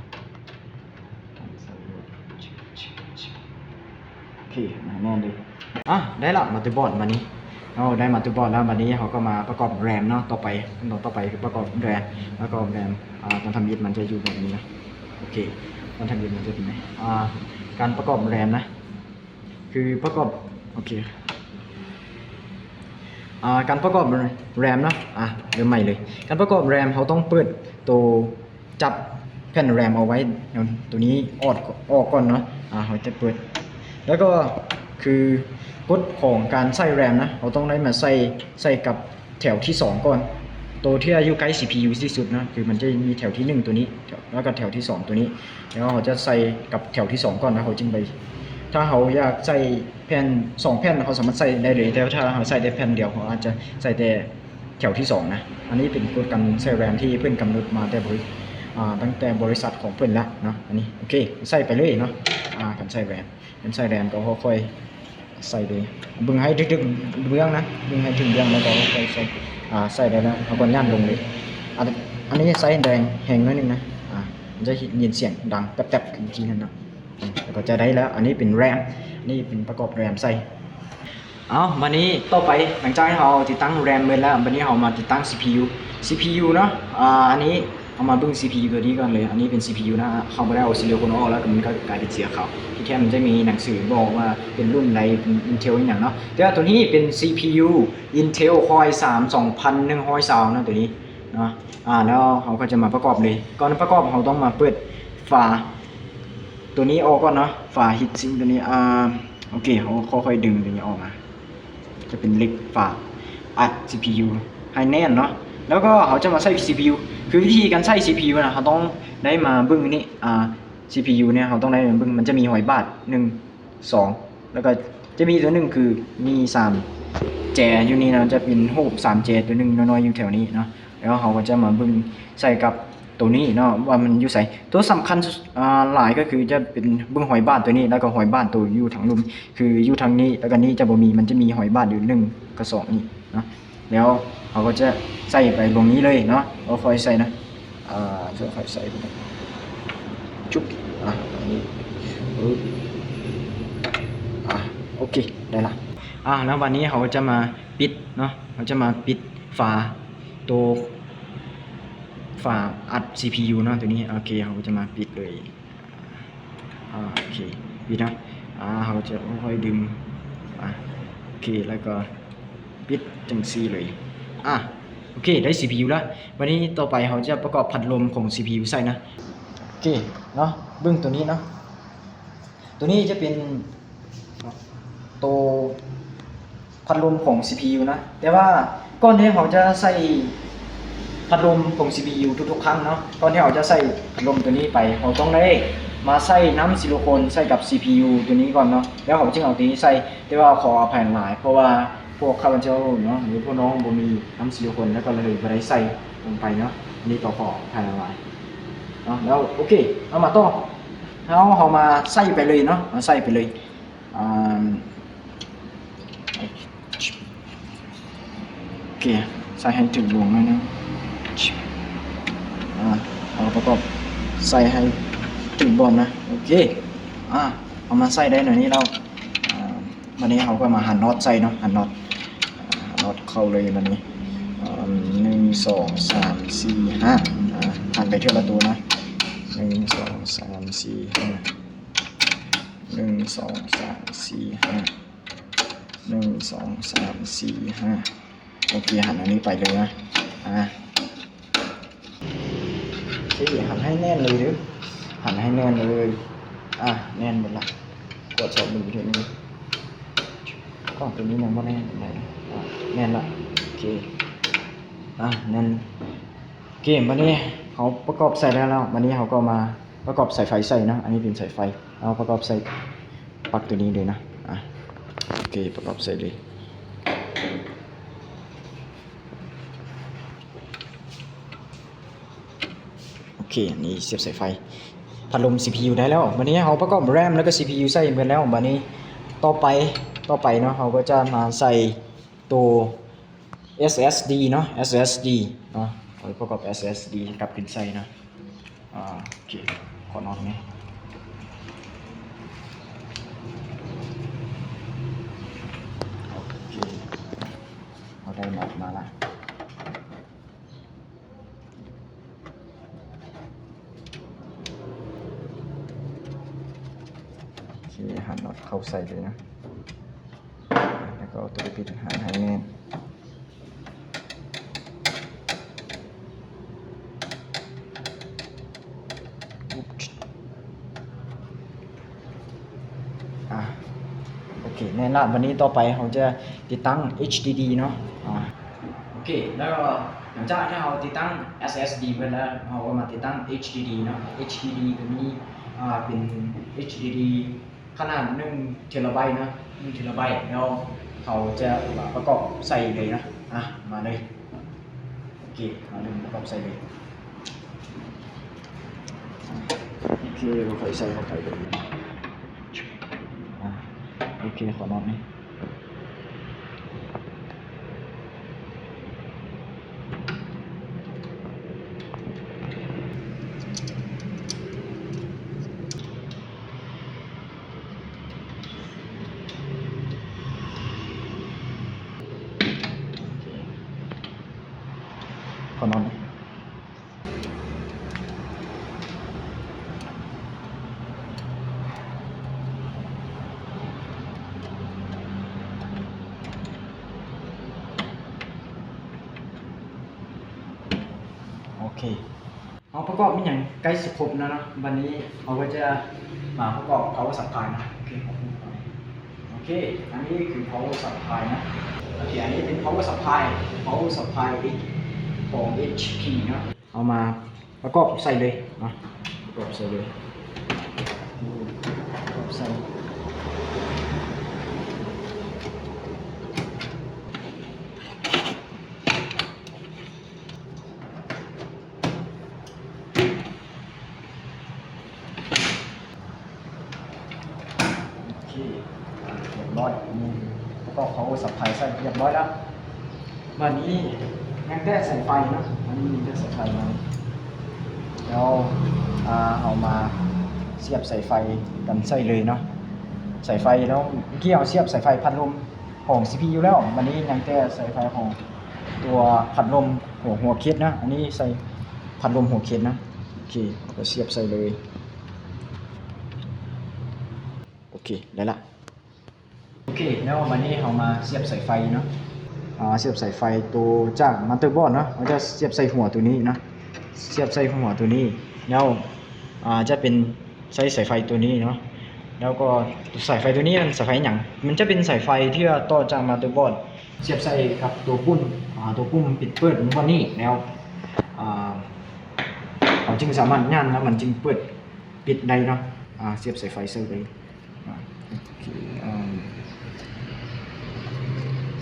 ໂອເຄ ແນ່ນເລີຍ. ອ່ະ ໄດ້ລະມາເຕີບອດບັດນີ້ເນາະ, ໄດ້ມາເຕີບອດແລ້ວ. ບັດນີ້ເຮົາກໍມາປະກອບແຣມເນາະ. ຕໍ່ໄປ ຂັ້ນຕອນຕໍ່ໄປຄືປະກອບແຣມ, ປະກອບແຣມ ອ່າ ຕອນທຳອິດມັນຈະຢູ່ແບບນີ້ນະ. ໂອເຄ ຕອນທຳອິດມັນຈະເປັນ ອ່າ ການປະກອບແຣມນະ ຄືປະກອບ ໂອເຄ ອ່າ ການປະກອບແຣມເນາະ. ອ່າ ເລີ່ມໃໝ່ເລີຍ. ການປະກອບແຣມ ເຮົາຕ້ອງເປີດໂຕ ຈັບແຜ່ນແຣມເອົາໄວ້ ໂຕນີ້ອອກ ອອກກ່ອນເນາະ. ອ່າ ເຮົາຈະເປີດ ແລ້ວກໍຄືກົດຂອງການໃສ່ແຣມນະ, ເຮົາຕ້ອງໄດ້ມາໃສ່ ໃສ່ກັບແຖວທີສອງກ່ອນ, ໂຕທີ່ຢູ່ໃກ້ຊີພີຢູທີ່ສຸດນະ, ຄືມັນຈະມີແຖວທີໜຶ່ງໂຕນີ້ ແລ້ວກໍແຖວທີສອງໂຕນີ້, ແລ້ວເຮົາຈະໃສ່ກັບແຖວທີສອງກ່ອນ ແລ້ວເຮົາຈຶ່ງໄປ ຖ້າເຮົາຢາກໃສ່ແຜ່ນສອງແຜ່ນ ເຮົາສາມາດໃສ່ໄດ້ເລີຍ, ແຕ່ຖ້າເຮົາໃສ່ແຕ່ແຜ່ນດຽວ ເຮົາອາດຈະໃສ່ແຕ່ ແຖວທີສອງນະ. ອັນນີ້ເປັນກົດການໃສ່ແຣມທີ່ເພິ່ນກຳນົດມາແຕ່ບໍລິ ອ່າ ຕັ້ງແຕ່ບໍລິສັດຂອງເພິ່ນລະເນາະ. ອັນນີ້ ໂອເຄ ໃສ່ໄປເລີຍເນາະ. ອ່າ ການໃສ່ແຣມ ການໃສ່ແຣມກໍຄ່ອຍໆໃສ່ເລີຍ, ເບິ່ງໃຫ້ຖືກເບື້ອງນະ, ເບິ່ງໃຫ້ຖືກເບື້ອງ ແລ້ວກໍຄ່ອຍໆໃສ່. ອ່າ ໃສ່ໄດ້ແລ້ວ ເຮົາກໍຫຍັນລົງເລີຍ. ອັນ ອັນນີ້ໃສ່ແຮງໜ້ອຍໜຶ່ງນະ, ອ່າ ມັນຈະຍິນສຽງດັງແປັບໆຄືກີ້ນັ້ນນະ. ອ່າ ແລ້ວກໍຈະໄດ້ແລ້ວ. ອັນນີ້ເປັນແຣມ, ນີ້ເປັນປະກອບແຣມໃສ່. ເອົາ ບັດນີ້ຕໍ່ໄປ ຫຼັງຈາກທີ່ເຮົາຕິດຕັ້ງແຣມເໝິດແລ້ວ ບັດນີ້ເຮົາມາຕິດຕັ້ງຊີພີຢູ ຊີພີຢູເນາະ. ອ່າ ອັນນີ້ເຮົາມາເບິ່ງຊີພີຢູຕົວນີ້ກ່ອນເລີຍ. ອັນນີ້ເປັນຊີພີຢູນະ, ເຮົາບໍ່ໄດ້ເອົາຊິລິໂຄນອອກ ແລ້ວກໍມັນກໍກາຍເປັນສີຂາວ. ທີ່ແທ້ມັນຈະມີໜັງສືບອກວ່າເປັນລຸ້ນໃດ ເປັນ Intel ອີ່ຫຍັງເນາະ. ແຕ່ວ່າຕົວນີ້ເປັນຊີພີຢູ Intel Core i ສາມ ສອງພັນໜຶ່ງຮ້ອຍຊາວເນາະ ຕົວນີ້ເນາະ. ອ່າ ແລ້ວເຮົາກໍຈະມາປະກອບເລີຍ. ກ່ອນປະກອບເຮົາຕ້ອງມາເປີດຝາຕົວນີ້ອອກກ່ອນເນາະ, ຝາຮີດຊິງຕົວນີ້. ອ່າ ໂອເຄ ເຮົາຄ່ອຍໆດຶງຕົວນີ້ອອກມາ. ຈະເປັນເຫຼັກຝາອັດຊີພີຢູໃຫ້ແໜ້ນເນາະ, ແລ້ວກໍເຮົາຈະມາໃສ່ຊີພີຢູ. ຄືວິທີການໃສ່ຊີພີຢູນະ ເຮົາຕ້ອງໄດ້ມາເບິ່ງນີ້ ອ່າ ຊີພີຢູເນຍ ເຮົາຕ້ອງໄດ້ມາເບິ່ງ ມັນຈະມີຮອຍບາດ ໜຶ່ງ ສອງ ແລ້ວກໍຈະມີຕົວໜຶ່ງ ຄືມີສາມແຈຢູ່ນີ້ເນາະ, ຈະເປັນຮູບສາມແຈ ຕົວໜຶ່ງນ້ອຍໆຢູ່ແຖວນີ້ເນາະ. ແລ້ວເຮົາກໍຈະມາເບິ່ງໃສ່ກັບຕົວນີ້ເນາະ ວ່າມັນຢູ່ໃສ. ຕົວສຳຄັນ ອ່າ ຫຼາຍກໍຄືຈະເປັນເບິ່ງຮອຍບາດຕົວນີ້ ແລ້ວກໍຮອຍບາດຕົວຢູ່ທາງລຸ່ມ ຄືຢູ່ທາງນີ້ ແລ້ວກໍນີ້ຈະບໍ່ມີ, ມັນຈະມີຮອຍບາດຢູ່ໜຶ່ງກັບສອງນີ້ເນາະ. ແລ້ວເຮົາກໍຈະໃສ່ໄປລົງນີ້ເລີຍເນາະ, ເຮົາຄ່ອຍໃສ່ນະ. ອ່າ ເຮົາຄ່ອຍໃສ່ໄປ ຈຸບ ອ່າ ອັນນີ້ ປຶບ ອ່າ ໂອເຄ ໄດ້ລະ. ອ່າ ແລ້ວບັດນີ້ເຮົາຈະມາປິດເນາະ, ເຮົາຈະມາປິດຝາ ໂຕຝາອັດຊີພີຢູເນາະ ໂຕນີ້. ໂອເຄ ເຮົາກໍຈະມາປິດເລີຍ. ອ່າ ໂອເຄ ປິດເນາະ. ອ່າ ເຮົາຈະຄ່ອຍໆດຶງ ອ່າ ໂອເຄ ແລ້ວກໍປິດຈັ່ງຊີ້ເລີຍ. ອ່າ ໂອເຄ ໄດ້ຊີພີຢູແລ້ວ. ບັດນີ້ຕໍ່ໄປເຮົາຈະປະກອບພັດລົມຂອງຊີພີຢູໃສ່ນະ. ໂອເຄເນາະ, ເບິ່ງໂຕນີ້ເນາະ, ໂຕນີ້ຈະເປັນໂຕ ພັດລົມຂອງຊີພີຢູນະ. ແຕ່ວ່າກ່ອນທີ່ເຮົາຈະໃສ່ພັດລົມຂອງຊີພີຢູທຸກໆຄັ້ງເນາະ, ກ່ອນທີ່ເຮົາຈະໃສ່ພັດລົມຕົວນີ້ໄປ ເຮົາຕ້ອງໄດ້ມາໃສ່ນ້ຳຊິລິໂຄນໃສ່ກັບຊີພີຢູຕົວນີ້ກ່ອນເນາະ, ແລ້ວເຮົາຈຶ່ງເອົາຕົວນີ້ໃສ່. ແຕ່ວ່າຂໍອະໄພຫຼາຍ ເພາະວ່າພວກຂ້າພະເຈົ້າເນາະ ຫຼືພວກນ້ອງບໍ່ມີນ້ຳຊິລິໂຄນ ແລ້ວກໍເລີຍບໍ່ໄດ້ໃສ່ລົງໄປເນາະ. ນີ້ກໍຂໍອະໄພຫຼາຍໆເນາະ. ແລ້ວໂອເຄ ເຮົາມາຕໍ່ ເຮົາ ເຮົາມາໃສ່ໄປເລີຍເນາະ ມາໃສ່ໄປເລີຍ. ອ່າ ໂອເຄ ໃສ່ໃຫ້ຖືກດວງໜ້ອຍໜຶ່ງ. ອ່າ ເອົາປະກອບໃສ່ໃຫ້ຖືກບ່ອນນະ. ໂອເຄ ອ່າ ເອົາມາໃສ່ໄດ້ແນວນີ້ແລ້ວ ອ່າ ບາດນີ້ເຮົາກໍມາຫັນນັອດໃສ່ເນາະ ຫັນນັອດ ອ່າ ນັອດເຂົ້າເລີຍບາດນີ້. ອ່າ ໜຶ່ງ ສອງ ສາມ ສີ່ ຫ້າ ອ່າ ຫັນໄປເທື່ອລະໂຕນະ. ໜຶ່ງ ສອງ ສາມ ສີ່ ຫ້າ ໜຶ່ງ ສອງ ສາມ ສີ່ ຫ້າ ໜຶ່ງ ສອງ ສາມ ສີ່ ຫ້າ. ໂອເຄ ຫັນອັນນີ້ໄປເລີຍນະ. ອ່າ ໂອເຄ ຫັນໃຫ້ແໜ້ນເລີຍເດີ້ ຫັນໃຫ້ແໜ້ນເລີຍ. ອ່າ ແໜ້ນໝົດລະ ກວດສອບເບິ່ງອີກເທື່ອໜຶ່ງ. ກ້ອງໂຕນີ້ຍັງບໍ່ແໜ້ນປານໃດ. ອ່າ ແໜ້ນລະ. ໂອເຄ ອ່າ ແໜ້ນ. ໂອເຄ ບາດນີ້ເຮົາປະກອບໃສ່ໄດ້ແລ້ວ ບາດນີ້ເຮົາກໍມາປະກອບສາຍໄຟໃສ່ເນາະ. ອັນນີ້ເປັນສາຍໄຟ ເຮົາປະກອບໃສ່ ປັກໂຕນີ້ເລີຍນະ. ອ່າ ໂອເຄ ປະກອບໃສ່ເລີຍ. ໂອເຄ ອັນນີ້ສຽບສາຍໄຟ ພັດລົມ ຊີພີຢູ ໄດ້ແລ້ວ. ບາດນີ້ເຮົາປະກອບແຣມ ແລ້ວກໍ ຊີພີຢູ ໃສ່ເບິດແລ້ວ. ບາດນີ້ຕໍ່ໄປ ຕໍ່ໄປເນາະ ເຮົາກໍຈະມາໃສ່ໂຕ ເອສເອສດີ ເນາະ ເອສເອສດີ ເນາະ ເອົາໄປປະກອບ ເອສເອສດີ ກັບຂຶ້ນໃສ່ເນາະ. ອ່າ ໂອເຄ ຂໍນັອດນີ້. ໂອເຄ ເຮົາໄດ້ນັອດມາລະ. ໂອເຄ ຫັນນັອດເຂົ້າໃສ່ເລີຍນະ ແລ້ວກໍເອົາໂຕປິດຫັນໃຫ້ແໜ້ນ. ອ່າ ໂອເຄ ແນ່ນລະ. ບາດນີ້ຕໍ່ໄປເຮົາຈະຕິດຕັ້ງ ເອັດດີດີ ເນາະ. ອ່າ ໂອເຄ ແລ້ວກໍຫຼັງຈາກທີ່ເຮົາຕິດຕັ້ງ ເອສເອສດີ ເບິດແລ້ວ ເຮົາກໍມາຕິດຕັ້ງ ເອັດດີດີ ເນາະ. ເອັດດີດີ ກໍມີ ອ່າ ເປັນ ເອັດດີດີ ຂະໜາດໜຶ່ງເທລາໄບເນາະ ໜຶ່ງເທລາໄບ ແລ້ວເຮົາຈະມາປະກອບໃສ່ເລີຍເນາະ. ອ່ະ ມາເລີຍ. ໂອເຄ ມາເລີ່ມປະກອບໃສ່ເລີຍ. ໂອເຄ ເຮົາຄ່ອຍໃສ່ເຂົ້າໄປເລີຍ. ອ່ະ ໂອເຄ ຂໍນັອດນີ້. ຂໍນອນ. ໂອເຄ ເຮົາປະກອບອີ່ຫຍັງໃກ້ຊິຄົບແລ້ວເນາະ, ບັດນີ້ເຮົາກໍຈະມາປະກອບ power supply ເນາະ. ໂອເຄ ອັນນີ້ຄື power supply ເນາະ. ໂອເຄ ອັນນີ້ເປັນ power supply power supply ຂອງ ເອັດເອັສພີ ເນາະ. ເຮົາມາປະກອບໃສ່ເລີຍເນາະ, ປະກອບໃສ່ເລີຍ ປະກອບໃສ່. ໂອເຄ ຮຽບຮ້ອຍ ປະກອບ power supply ໃສ່ຮຽບຮ້ອຍແລ້ວ. ບາດນີ້ຍັງແຕ່ສາຍໄຟເນາະ, ອັນນີ້ຍັງແຕ່ສາຍໄຟມາ ແລ້ວ ອ່າ ເຮົາມາສຽບສາຍໄຟກັນໃສ່ເລີຍເນາະ. ສາຍໄຟເນາະ ເມື່ອກີ້ເຮົາສຽບສາຍໄຟພັດລົມຂອງ ຊີພີຢູ ແລ້ວ, ບາດນີ້ຍັງແຕ່ສາຍໄຟຂອງຕົວພັດລົມຫົວ ຫົວເຄັດນະ. ອັນນີ້ໃສ່ພັດລົມຫົວເຄັດນະ. ໂອເຄ ເຮົາກໍສຽບໃສ່ເລີຍ. ໂອເຄ ໄດ້ລະ. ໂອເຄ ແລ້ວບາດນີ້ເຮົາມາສຽບສາຍໄຟເນາະ, ອ່າ ສຽບສາຍໄຟໂຕຈາກ motherboard ເນາະ, ເຮົາຈະສຽບໃສ່ຫົວໂຕນີ້ເນາະ, ສຽບໃສ່ຫົວໂຕນີ້ ແລ້ວ ອ່າ ຈະເປັນໃຊ້ສາຍໄຟໂຕນີ້ເນາະ. ແລ້ວກໍສາຍໄຟໂຕນີ້ມັນສາຍໄຟຫຍັງ? ມັນຈະເປັນສາຍໄຟທີ່ວ່າຕໍ່ຈາກ motherboard ສຽບໃສ່ກັບຕົວປຸ່ມ ອ່າ ຕົວປຸ່ມປິດເປີດມັນບ່ອນນີ້ ແລ້ວ ອ່າ ເຮົາຈຶ່ງສາມາດຍ່າງ ແລ້ວມັນຈຶ່ງເປີດປິດໄດ້ເນາະ. ອ່າ ສຽບສາຍໄຟໃສ່ເລີຍ. ອ່າ ໂອເຄ ອ່າ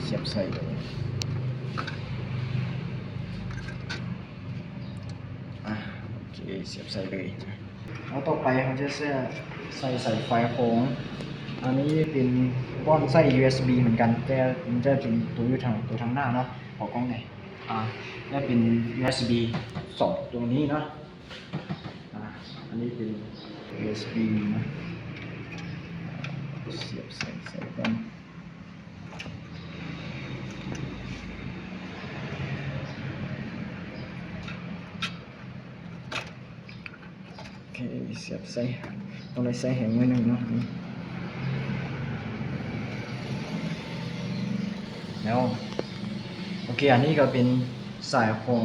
ສຽບໃສ່ເລີຍ. ສຽບໃສ່ເລີຍ. ແລ້ວຕໍ່ໄປເຮົາຈະໃສ່ສາຍໄຟຂອງ ອັນນີ້ເປັນບ່ອນໃສ່ ຢູເອັສບີ ເໝືອນກັນ ແຕ່ມັນຈະເປັນຕົວຢູ່ທາງ ຕົວທາງໜ້າເນາະ ຂອງກ້ອງນີ້ ອາ ແລະເປັນ ຢູເອັສບີ ສອງຕົວນີ້ເນາະ. ອາ ອັນນີ້ເປັນ ຢູເອັສບີ ນະ ສຽບໃສ່ ໃສ່ກ່ອນ. ໂອເຄ ສຽບໃສ່ ຕ້ອງໄດ້ໃສ່ແຮງໜ້ອຍໜຶ່ງເນາະ ແລ້ວ ໂອເຄ ອັນນີ້ກໍເປັນສາຍຂອງ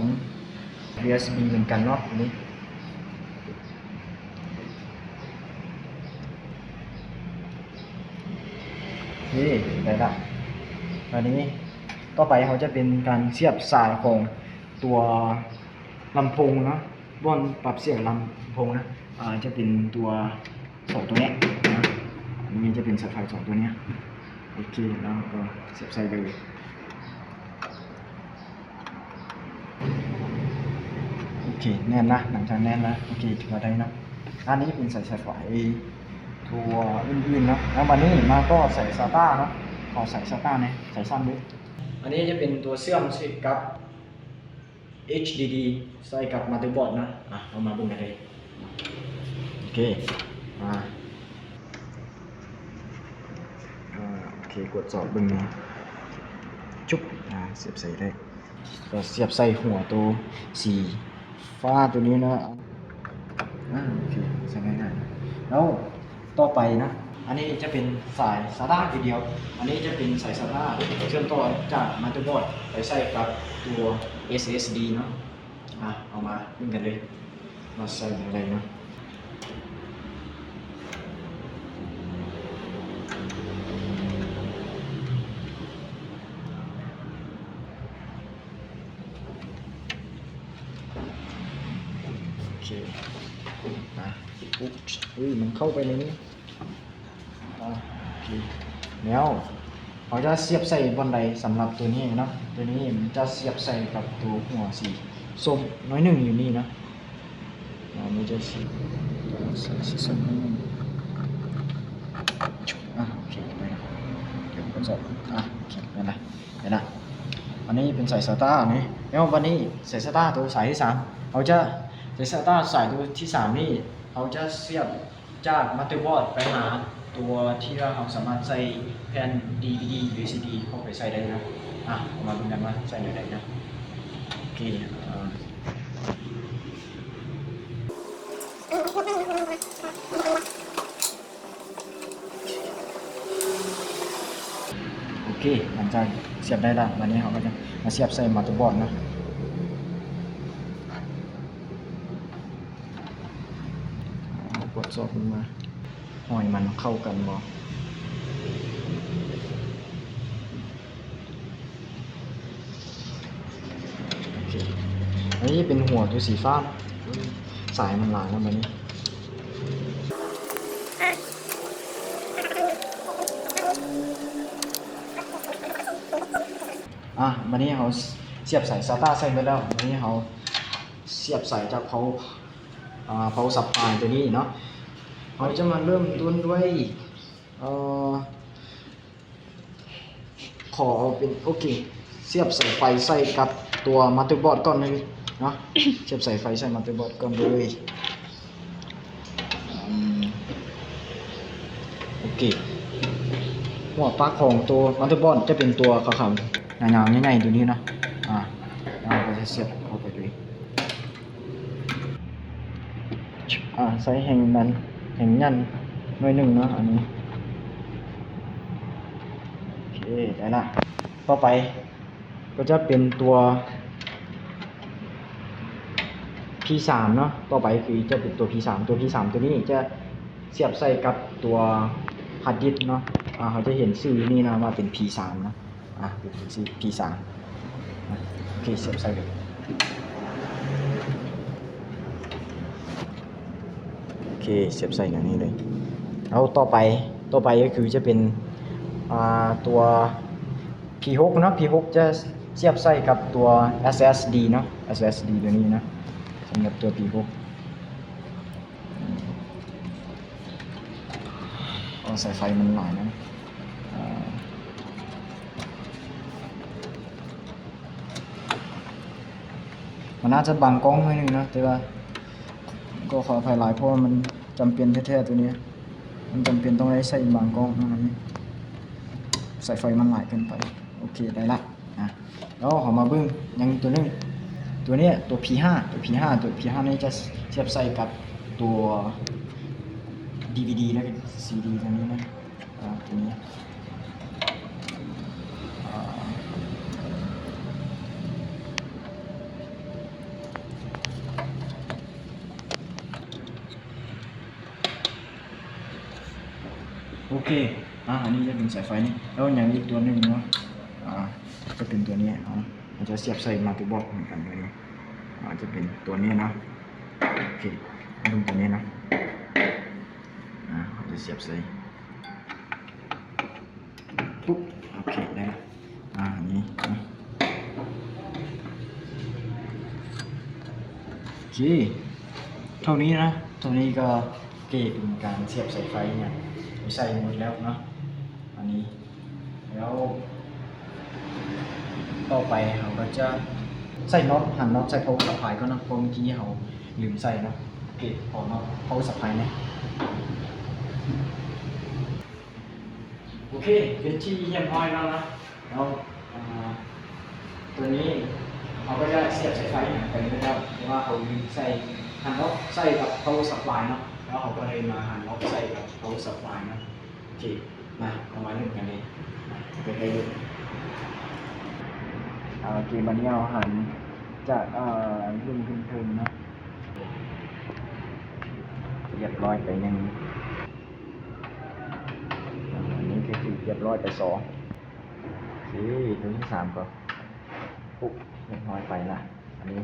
ຢູເອັສບີ ເໝືອນກັນເນາະ ອັນນີ້ ນີ້ ໄດ້ລະ. ບາດນີ້ຕໍ່ໄປເຮົາຈະເປັນການສຽບສາຍຂອງຕົວລຳໂພງເນາະ ບ່ອນປັບສຽງລຳໂພງນະ ອາ ຈະເປັນຕົວ ສອງຕົວເນີ້ຍນະ ອັນນີ້ຈະເປັນສາຍໄຟສອງຕົວເນີ້ຍ. ໂອເຄ ແລ້ວກໍສຽບໃສ່ເລີຍ. ໂອເຄ ແໜ້ນລະ ຫຼັງຈາກແໜ້ນລະ ໂອເຄ ຖືວ່າໄດ້ເນາະ. ອັນນີ້ເປັນສາຍ ສາຍໄຟຕົວອື່ນໆເນາະ. ແລ້ວບາດນີ້ມາຕໍ່ສາຍ ສາຕາ ເນາະ ຂໍສາຍ ສາຕາ ແດ່ ສາຍສັ້ນເດີ. ອັນນີ້ຈະເປັນຕົວເຊື່ອມໃສ່ກັບ ເອັດດີດີ ໃສ່ກັບມາເທີບອດນະ. ອາ ເຮົາມາເບິ່ງກັນເລີຍ. ໂອເຄ ອາ ອາ ໂອເຄ ກວດສອບເບິ່ງ ຈຸບ ອາ ສຽບໃສ່ໄດ້ ກໍສຽບໃສ່ຫົວໂຕສີຟ້າໂຕນີ້ນະ. ອາ ໂອເຄ ໃສ່ງ່າຍໆ ແລ້ວຕໍ່ໄປນະ ອັນນີ້ຈະເປັນສາຍ ສາຕາ ຄືດຽວ ອັນນີ້ຈະເປັນສາຍ ສາຕາ ເຊື່ອມຕໍ່ຈາກມາເທີບອດໄປໃສ່ກັບຕົວ ເອັສເອັສດີ ເນາະ. ອາ ເອົາມາເບິ່ງກັນເລີຍ ວ່າໃສ່ແນວໃດເນາະ. ໂອເຄ ອາ ອຸ້ຍ ມັນເຂົ້າໄປໃນນີ້. ອາ ໂອເຄ ແລ້ວເຮົາຈະສຽບໃສ່ບ່ອນໃດສຳລັບຕົວນີ້ເນາະ? ຕົວນີ້ມັນຈະສຽບໃສ່ກັບຕົວຫົວສີສົ້ມໜ້ອຍໜຶ່ງຢູ່ນີ້ເນາະ. ອາ ມັນຈະສຽບໃສ່ສີສົ້ມໜ້ອຍໜຶ່ງ. ອາ ໂອເຄ ໄດ້ລະ ດຽວເຮົາຈະ ອາ ໂອເຄ ນັ້ນລະ ໄດ້ລະ. ອັນນີ້ເປັນສາຍສະຕານີ້ ແລ້ວບັດນີ້ສາຍສະຕາຕົວສາຍທີສາມ ເຮົາຈະ ສາຍສະຕາສາຍຕົວທີສາມນີ້ ເຮົາຈະສຽບ ຈາກມາເທີບອດໄປຫາຕົວທີ່ວ່າເຮົາສາມາດໃສ່ແຜ່ນດີວີດີ ຢູເອັສບີ ເຂົ້າໄປໃສ່ໄດ້ນະ. ອາ ເຮົາມາເບິ່ງກັນວ່າໃສ່ແນວໃດນະ. ໂອເຄ ເອີ ໂອເຄ ຫຼັງຈາກສຽບໄດ້ແລ້ວ ບັດນີ້ເຮົາກໍຈະມາສຽບໃສ່ມາເທີບອດນະ. ກວດສອບເບິ່ງວ່າຮອຍມັນເຂົ້າກັນບໍ່. ໂອເຄ ອັນນີ້ເປັນຫົວຕົວສີຟ້າເນາະ. ສາຍມັນຫຼາຍແລ້ວບັດນີ້. ອາ ບັດນີ້ເຮົາສຽບສາຍສະຕາໃສ່ໝົດແລ້ວ ບັດນີ້ເຮົາ ສຽບສາຍຈາກເພົາ ອາ ເພົາຊັບພາຍຕົວນີ້ເນາະ. ເຮົາຈະມາເລີ່ມຕົ້ນດ້ວຍ ເອີ ຂໍເອົາເປັນ ໂອເຄ ສຽບສາຍໄຟໃສ່ກັບຕົວມາເທີບອດກ່ອນເລີຍເນາະ. ສຽບສາຍໄຟໃສ່ມາເທີບອດກ່ອນເລີຍ. ອືມ ໂອເຄ ຫົວປາກຂອງຕົວມາເທີບອດຈະເປັນຕົວຂາວໆ ຍາວໆ ໃຫຍ່ໆ ຕົວນີ້ເນາະ. ອາ ເຮົາກໍຈະສຽບເຂົ້າໄປເລີຍ. ອາ ໃສ່ແຮງດັນ ແຮງຍັນໜ້ອຍໜຶ່ງເນາະ ອັນນີ້. ໂອເຄ ໄດ້ລະ. ຕໍ່ໄປ ກໍຈະເປັນຕົວ ພີສາມ ເນາະ. ຕໍ່ໄປຄືຈະເປັນຕົວ ພີສາມ ຕົວ ພີສາມ ຕົວນີ້ຈະສຽບໃສ່ກັບຕົວຮາດດິສເນາະ. ອາ ເຮົາຈະເຫັນຊື່ຢູ່ນີ້ເນາະ ວ່າເປັນ ພີສາມ ເນາະ. ອາ ເປັນ ພີສາມ ອາ ໂອເຄ ສຽບໃສ່ເລີຍ. ໂອເຄ ສຽບໃສ່ແນວນີ້ເລີຍ. ແລ້ວຕໍ່ໄປ ຕໍ່ໄປກໍຄືຈະເປັນ ອາ ຕົວ ພີຫົກ ເນາະ. ພີຫົກ ຈະສຽບໃສ່ກັບຕົວ ເອັສເອັສດີ ເນາະ ເອັສເອັສດີ ຕົວນີ້ເນາະ. ສຳລັບຕົວ ພີຫົກ ສາຍໄຟມັນຫຼາຍນະ ເອີ ມັນອາດຈະບັງກ້ອງໜ້ອຍໜຶ່ງເນາະ ແຕ່ວ່າກໍຂໍອະໄພຫຼາຍ ເພາະວ່າມັນຈຳເປັນແທ້ໆ ໂຕນີ້ ມັນຈຳເປັນຕ້ອງໄດ້ໃສ່ບັງກ້ອງເນາະ ອັນນີ້ສາຍໄຟມັນຫຼາຍເກີນໄປ. ໂອເຄ ໄດ້ລະ ອາ ແລ້ວເຮົາມາເບິ່ງຫຍັງອີກຕົວໜຶ່ງ ຕົວເນີ້ຍ ຕົວ ພີຫ້າ ຕົວ ພີຫ້າ ຕົວ ພີຫ້າ ນີ້ຈະສຽບໃສ່ກັບຕົວ ດີວີດີ ແລະ ຊີດີ ຕົວນີ້ນະ ອາ ຕົວນີ້ ອາ ໂອເຄ ອາ ອັນນີ້ຈະເປັນສາຍໄຟນີ້ ແລ້ວຫຍັງອີກຕົວໜຶ່ງເນາະ ອາ ຈະເປັນຕົວນີ້ ເຮົາ ເຮົາຈະສຽບໃສ່ມາເຕີບອດເໝືອນກັນ ຕົວນີ້ ອາ ຈະເປັນຕົວນີ້ເນາະ ໂອເຄ ມາເບິ່ງຕົວນີ້ເນາະ ອາ ເຮົາຈະສຽບໃສ່ ປຸບ ໂອເຄ ໄດ້ລະ ອາ ນີ້ ໂອເຄ ເທົ່ານີ້ນະ ເທົ່ານີ້ກໍເກເປັນການສຽບສາຍໄຟຫຍັງໃສ່ໝົດແລ້ວເນາະ ອັນນີ້ ແລ້ວຕໍ່ໄປເຮົາກໍຈະໃສ່ນັອດ ຫັນນັອດໃສ່ພາວເວີຊັບພລາຍກ່ອນເນາະ ເພາະເມື່ອກີ້ເຮົາລືມໃສ່ເນາະ ເກ ຂໍນັອດພາວເວີຊັບພລາຍແດ່. ໂອເຄ ເປັນທີ່ຮຽບຮ້ອຍແລ້ວນະ ແລ້ວ ອາ ຕົວນີ້ເຮົາກໍຈະສຽບສາຍໄຟຫຍັງໄປເບິດແລ້ວ ແຕ່ວ່າເຮົາລືມໃສ່ຫັນອອກໃສ່ກັບພາວເວີຊັບພລາຍເນາະ ແລ້ວເຮົາກໍເລີຍມາຫັນອອກໃສ່ກັບພາວເວີຊັບພລາຍເນາະ. ໂອເຄ ມາ ເຮົາມາເລີ່ມກັນເລີຍ ມາ ເຮົາໄປເລີ່ມ ອາ ໂອເຄ ບັດນີ້ເຮົາຫັນຈາກ ອາ ລຸ່ມເທິງໆເນາະ ຮຽບຮ້ອຍໄປໜຶ່ງ ອາ ອັນນີ້ກໍຄືຮຽບຮ້ອຍໄປສອງ ໂອເຄ ຕົວທີສາມກໍປຸບ ຮຽບຮ້ອຍໄປລະ ອັນນີ້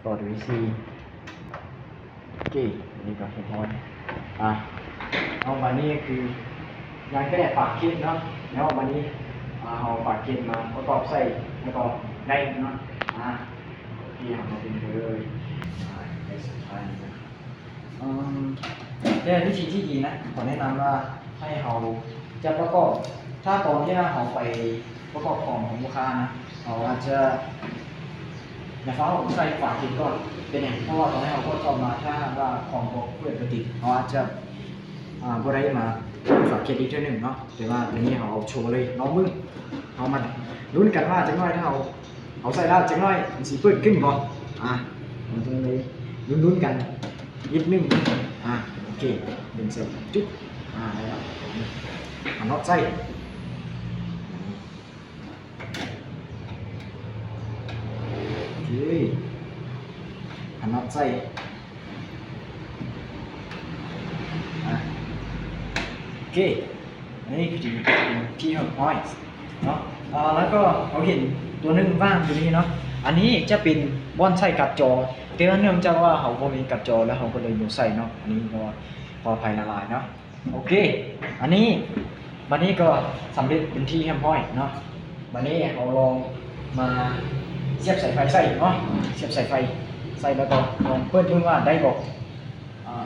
ຕໍ່ຕົວທີສີ່ ໂອເຄ ອັນນີ້ກໍຮຽບຮ້ອຍ ອາ ເອົາ ບາດນີ້ຄືຍັງແຕ່ຝາເກັບເນາະ ແລ້ວບາດນີ້ ອາ ເຮົາຝາເກັບມາປະກອບໃສ່ ແລ້ວກໍໄດ້ເນາະ ອາ ໂອເຄ ເຮົາມາເປັນເລີຍ ອາ ໃນສຸດທ້າຍນີ້ນະ ອືມ ແຕ່ວິທີທີ່ດີນະ ຂໍແນະນຳວ່າໃຫ້ເຮົາຈະປະກອບ ຖ້າຕອນທີ່ເຮົາໄປປະກອບຂອງຂອງລູກຄ້ານະ ເຮົາອາດຈະ ຢ່າຟ້າວໃສ່ຝາເກັບກ່ອນ ເປັນຫຍັງ ເພາະວ່າຕອນທີ່ເຮົາກວດສອບມາ ຖ້າຫາກວ່າຂອງບໍ່ເປີດບໍ່ຕິດ ເຮົາອາດຈະ ອາ ບໍ່ໄດ້ມາເປີດຝາເກັບອີກເທື່ອໜຶ່ງເນາະ ແຕ່ວ່າຕົວນີ້ເຮົາເອົາໂຊເລີຍ ລອງເບິ່ງ ເຮົາມາລຸ້ນກັນວ່າຈັກໜ້ອຍ ຖ້າເຮົາເອົາໃສ່ແລ້ວ ຈັກໜ້ອຍມັນຊິເປີດຂຶ້ນບໍ່ ອາ ເຮົາຕ້ອງໄດ້ລຸ້ນໆກັນ ນິດໜຶ່ງ ອາ ໂອເຄ ດຶງໃສ່ຈຸດ ອາ ໄດ້ແລ້ວ ຫານັອດໃສ່ ໂອເຄ ຫານັອດໃສ່ ອາ ໂອເຄ ອັນນີ້ຄືທີ່ຮຽບຮ້ອຍເນາະ ອາ ແລ້ວກໍເຮົາເຫັນຕົວໜຶ່ງວ່າງຢູ່ນີ້ເນາະ ອັນນີ້ຈະເປັນບ່ອນໃສ່ກາດຈໍ ແຕ່ວ່າເນື່ອງຈາກວ່າເຮົາບໍ່ມີກາດຈໍ ແລ້ວເຮົາກໍເລີຍບໍ່ໃສ່ເນາະ ອັນນີ້ກໍຂໍອະໄພຫຼາຍໆເນາະ ໂອເຄ ອັນນີ້ ບັດນີ້ກໍສຳເລັດເປັນທີ່ຮຽບຮ້ອຍເນາະ ບັດນີ້ເຮົາລອງມາສຽບສາຍໄຟໃສ່ເນາະ ສຽບສາຍໄຟໃສ່ ແລ້ວກໍລອງເປີດເບິ່ງວ່າໄດ້ບໍ່ ອາ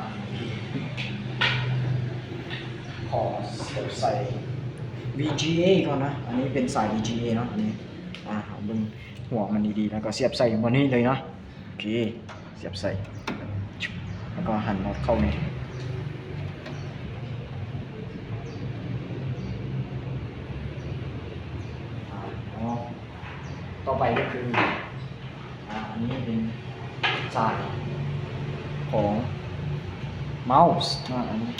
ຂໍສຽບໃສ່ ວີຈີເອ ກ່ອນນະ ອັນນີ້ເປັນສາຍ ວີຈີເອ ເນາະ ອັນນີ້ ອາ ເຮົາເບິ່ງຫົວມັນດີໆ ແລ້ວກໍສຽບໃສ່ບ່ອນນີ້ເລີຍເນາະ ໂອເຄ ສຽບໃສ່ ແລ້ວກໍຫັນນັອດເຂົ້ານີ້ ອາ ເນາະ ຕໍ່ໄປກໍຄື ອາ ອັນນີ້ເປັນສາຍຂອງເມົາສ໌ເນາະ ອັນນີ້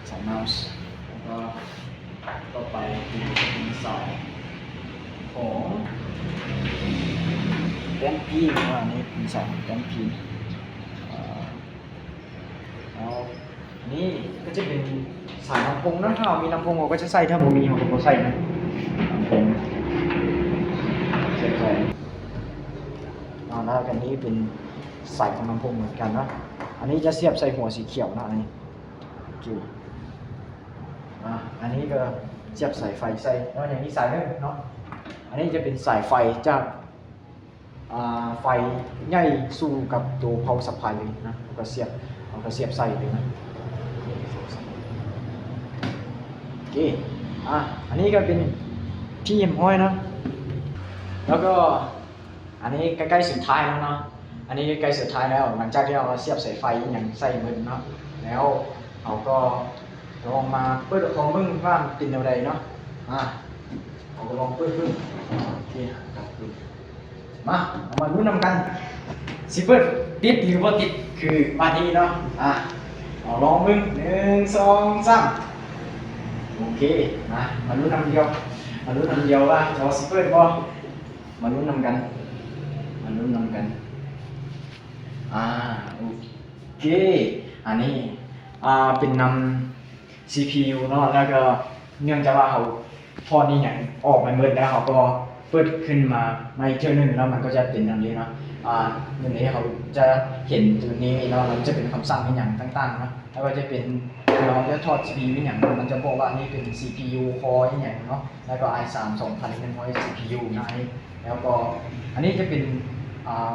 ສາຍເມົາສ໌ ແລ້ວກໍ ຕໍ່ໄປຄືເປັນສາຍຂອງແປ້ນພິມເນາະ ອັນນີ້ເປັນສາຍຂອງແປ້ນພິມ ອາ ແລ້ວນີ້ກໍຈະເປັນສາຍລຳໂພງເນາະ ຖ້າເຮົາມີລຳໂພງເຮົາກໍຈະໃສ່ ຖ້າບໍ່ມີເຮົາກໍບໍ່ໃສ່ນະ ລຳໂພງສຽບໃສ່ ອາ ແລ້ວອັນນີ້ເປັນສາຍຂອງລຳໂພງເໝືອນກັນເນາະ ອັນນີ້ຈະສຽບໃສ່ຫົວສີຂຽວເນາະ ອັນນີ້ ໂອເຄ ອາ ອັນນີ້ກໍສຽບສາຍໄຟໃສ່ ແລ້ວຍັງມີສາຍໜຶ່ງເນາະ ອັນນີ້ຈະເປັນສາຍໄຟຈາກ ອາ ໄຟໃຫຍ່ສູ່ກັບໂຕ power supply ເລີຍນະ ເຮົາກໍສຽບ ເຮົາກໍສຽບໃສ່ເລີຍນະ ສຽບໃສ່ ນີ້ ອາ ອັນນີ້ກໍເປັນທີ່ຮຽບຮ້ອຍເນາະ ແລ້ວກໍອັນນີ້ໃກ້ໆສຸດທ້າຍແລ້ວເນາະ ອັນນີ້ໃກ້ໆສຸດທ້າຍແລ້ວ ຫຼັງຈາກທີ່ເຮົາສຽບສາຍໄຟອີ່ຫຍັງໃສ່ໝົດເນາະ ແລ້ວເຮົາກໍລອງມາເປີດຂອງເບິ່ງວ່າມັນເປັນແນວໃດເນາະ ອາ ເຮົາກໍລອງເປີດເບິ່ງ ໂອເຄ ມາ ເຮົາມາລຸ້ນນຳກັນ ຊິເປີດຕິດຫຼືບໍ່ຕິດ ຄືບາດນີ້ເນາະ ອາ ເຮົາລອງເບິ່ງ ໜຶ່ງ ສອງ ສາມ ໂອເຄ ມາ ມາລຸ້ນນຳດຽວ ມາລຸ້ນນຳດຽວວ່າຈໍຊິເປີດບໍ່ ມາລຸ້ນນຳກັນ ມາລຸ້ນນຳກັນ ອາ ໂອເຄ ອັນນີ້ ອາ ເປັນນຳ ຊີພີຢູ ເນາະ ແລ້ວກໍເນື່ອງຈາກວ່າເຮົາຖອດອີ່ຫຍັງອອກໄປໝົດແລ້ວ ເຮົາກໍເປີດຂຶ້ນມາໃໝ່ເທື່ອໜຶ່ງ ແລ້ວມັນກໍຈະເປັນແນວນີ້ເນາະ ອາ ແນວນີ້ເຮົາຈະເຫັນຕົວນີ້ເນາະ ມັນຈະເປັນຄຳສັ່ງອີ່ຫຍັງຕ່າງໆເນາະ ແລ້ວກໍຈະເປັນ ເວລາເຮົາຈະຖອດຊີພີຢູອີ່ຫຍັງ ມັນຈະບອກວ່ານີ້ເປັນຊີພີຢູຄໍອີ່ຫຍັງເນາະ ແລ້ວກໍໄອສາມ ສອງພັນໜຶ່ງຮ້ອຍຊີພີຢູນະ ອັນນີ້ ແລ້ວກໍອັນນີ້ຈະເປັນ ອາ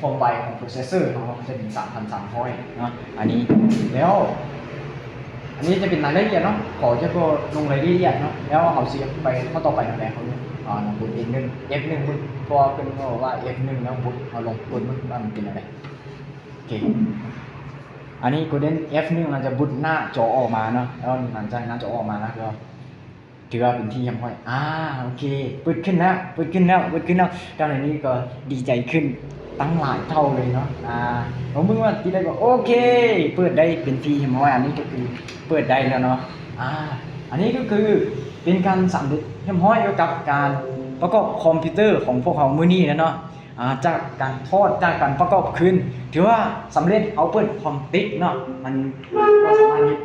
ຄວາມໄວຂອງໂປຣເຊສເຊີເນາະ ຈະເປັນສາມພັນສາມຮ້ອຍເນາະ ອັນນີ້ ແລ້ວ ອັນນີ້ຈະເປັນລາຍລະອຽດເນາະ ຂໍຈະບໍ່ລົງລາຍລະອຽດເນາະ ແລ້ວເຮົາຊິໄປຂໍ້ຕໍ່ໄປນັ້ນແຫຼະ ເຮົາ ອາ ກົດເອັຟໜຶ່ງ ເອັຟໜຶ່ງ ເພາະວ່າເພິ່ນບອກວ່າເອັຟໜຶ່ງແລ້ວບຸດ ເຮົາລອງກົດເບິ່ງວ່າມັນເປັນແນວໃດ ໂອເຄ ອັນນີ້ກົດເອັຟໜຶ່ງ ມັນຈະບຸດໜ້າຈໍອອກມາເນາະ ແລ້ວຫຼັງຈາກໜ້າຈໍອອກມາແລ້ວກໍ ຖືວ່າເປັນທີ່ຮຽບຮ້ອຍ ອາ ໂອເຄ ເປີດຂຶ້ນແລ້ວ ເປີດຂຶ້ນແລ້ວ ເປີດຂຶ້ນແລ້ວ ຕອນນີ້ກໍດີໃຈຂຶ້ນຕັ້ງຫຼາຍເທົ່າເລີຍເນາະ ອາ ລອງເບິ່ງວ່າຕິດໄດ້ບໍ່ ໂອເຄ ເປີດໄດ້ເປັນທີ່ຮຽບຮ້ອຍ ອັນນີ້ກໍຄືເປີດໄດ້ແລ້ວເນາະ ອາ ອັນນີ້ກໍຄືເປັນການສຳເລັດຮຽບຮ້ອຍກ່ຽວກັບການປະກອບຄອມພິວເຕີຂອງພວກເຮົາມື້ນີ້ແລ້ວເນາະ ອາ ຈາກການຖອດ ຈາກການປະກອບຄືນ ຖືວ່າສຳເລັດ ເຮົາເປີດຄອມຕິດເນາະ ມັນກໍສາມາດເຮັດ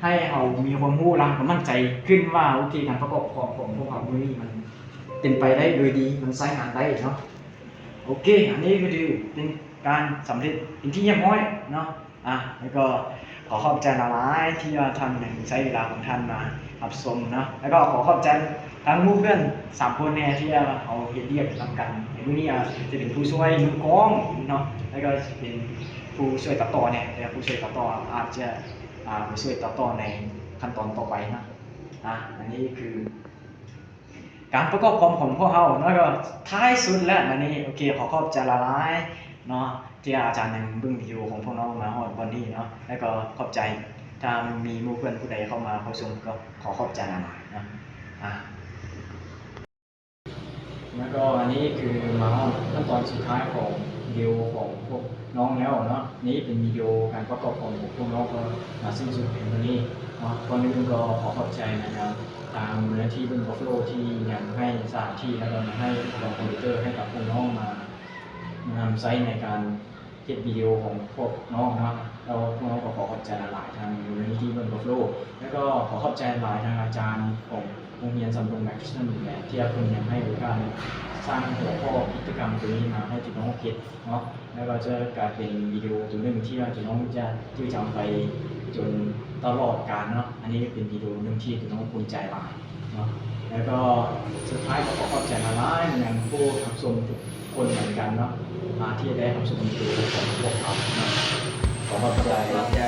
ໃຫ້ເຮົາມີຄວາມຮູ້ ແລ້ວເຮົາກໍໝັ້ນໃຈຂຶ້ນວ່າ ໂອເຄ ການປະກອບຄອມຂອງພວກເຮົາມື້ນີ້ມັນເປັນໄປໄດ້ໂດຍດີ ມັນໃຊ້ງານໄດ້ເນາະ ໂອເຄ ອັນນີ້ກໍຖືເປັນການສຳເລັດເປັນທີ່ຮຽບຮ້ອຍເນາະ ອາ ແລ້ວກໍຂໍຂອບໃຈຫຼາຍໆ ທີ່ວ່າທ່ານຍັງໃຊ້ເວລາຂອງທ່ານມາຮັບຊົມເນາະ ແລ້ວກໍຂໍຂອບໃຈທາງໝູ່ເພື່ອນສາມຄົນແດ່ ທີ່ວ່າເຮົາເຮັດວຽກນຳກັນໃນມື້ນີ້ ອາ ຈະເປັນຜູ້ຊ່ວຍມືກອງເນາະ ແລ້ວກໍເປັນຜູ້ຊ່ວຍຕັດຕໍ່ແດ່ ແຕ່ຜູ້ຊ່ວຍຕັດຕໍ່ອາດຈະ ອາ ໄປຊ່ວຍຕໍ່ໆໃນຂັ້ນຕອນຕໍ່ໄປເນາະ ອາ ອັນນີ້ຄືການປະກອບຄອມຂອງພວກເຮົາເນາະ ກໍທ້າຍສຸດແລ້ວ ອັນນີ້ ໂອເຄ ຂໍຂອບໃຈຫຼາຍໆເນາະ ທີ່ອາຈານຍັງເບິ່ງວິດີໂອຂອງພວກນ້ອງມາຮອດບ່ອນນີ້ເນາະ ແລ້ວກໍຂອບໃຈ ຖ້າມີໝູ່ເພື່ອນຜູ້ໃດເຂົ້າມາເຂົ້າຊົມ ກໍຂໍຂອບໃຈຫຼາຍໆເນາະ ອາ. ແລ້ວກໍອັນນີ້ຄືມາຮອດຂັ້ນຕອນສຸດທ້າຍຂອງວິດີໂອຂອງພວກນ້ອງແລ້ວເນາະ ນີ້ເປັນວິດີໂອການປະກອບຂອງພວກນ້ອງກໍມາສິ້ນສຸດພຽງເທົ່ານີ້ເນາະ ກ່ອນອື່ນກໍຂໍຂອບໃຈນະ ທາງມູນນິທິເບິນບັບຟາໂລ ທີ່ຍັງໃຫ້ສະຖານທີ່ ແລ້ວກໍໃຫ້ອຸປະກອນຄອມພິວເຕີໃຫ້ກັບພວກນ້ອງມານຳໃຊ້ໃນການ ເຮັດວິດີໂອຂອງພວກນ້ອງເນາະ ແລ້ວພວກນ້ອງກໍຂໍຂອບໃຈຫຼາຍໆ ທາງມູນນິທິເບິນບັບຟາໂລ ແລ້ວກໍຂໍຂອບໃຈຫຼາຍທາງອາຈານຂອງໂຮງຮຽນສຳໂຮງແມັກກິສຕັນ ແລະ ທີ່ເພິ່ນຍັງໃຫ້ໂອກາດສ້າງຫົວຂໍ້ກິດຈະກຳໂຕນີ້ມາໃຫ້ຈຸນ້ອງເຮັດເນາະ ແລ້ວກໍຈະກາຍເປັນວິດີໂອໂຕໜຶ່ງທີ່ວ່າຈຸນ້ອງຈະຈື່ຈຳໄປຈົນຕະຫຼອດການເນາະ ອັນນີ້ເປັນວິດີໂອໜຶ່ງທີ່ຈຸນ້ອງພູມໃຈຫຼາຍ ເນາະ ແລ້ວກໍສຸດທ້າຍກໍຂໍຂອບໃຈຫຼາຍໆ ມາຍັງຜູ້ຮັບຊົມທຸກຄົນເໝືອນກັນເນາະ ອາ ທີ່ໄດ້ຮັບຊົມວິດີໂອຂອງພວກເຮົາເນາະ ຂໍຂອບໃຈ ຂອບໃຈ.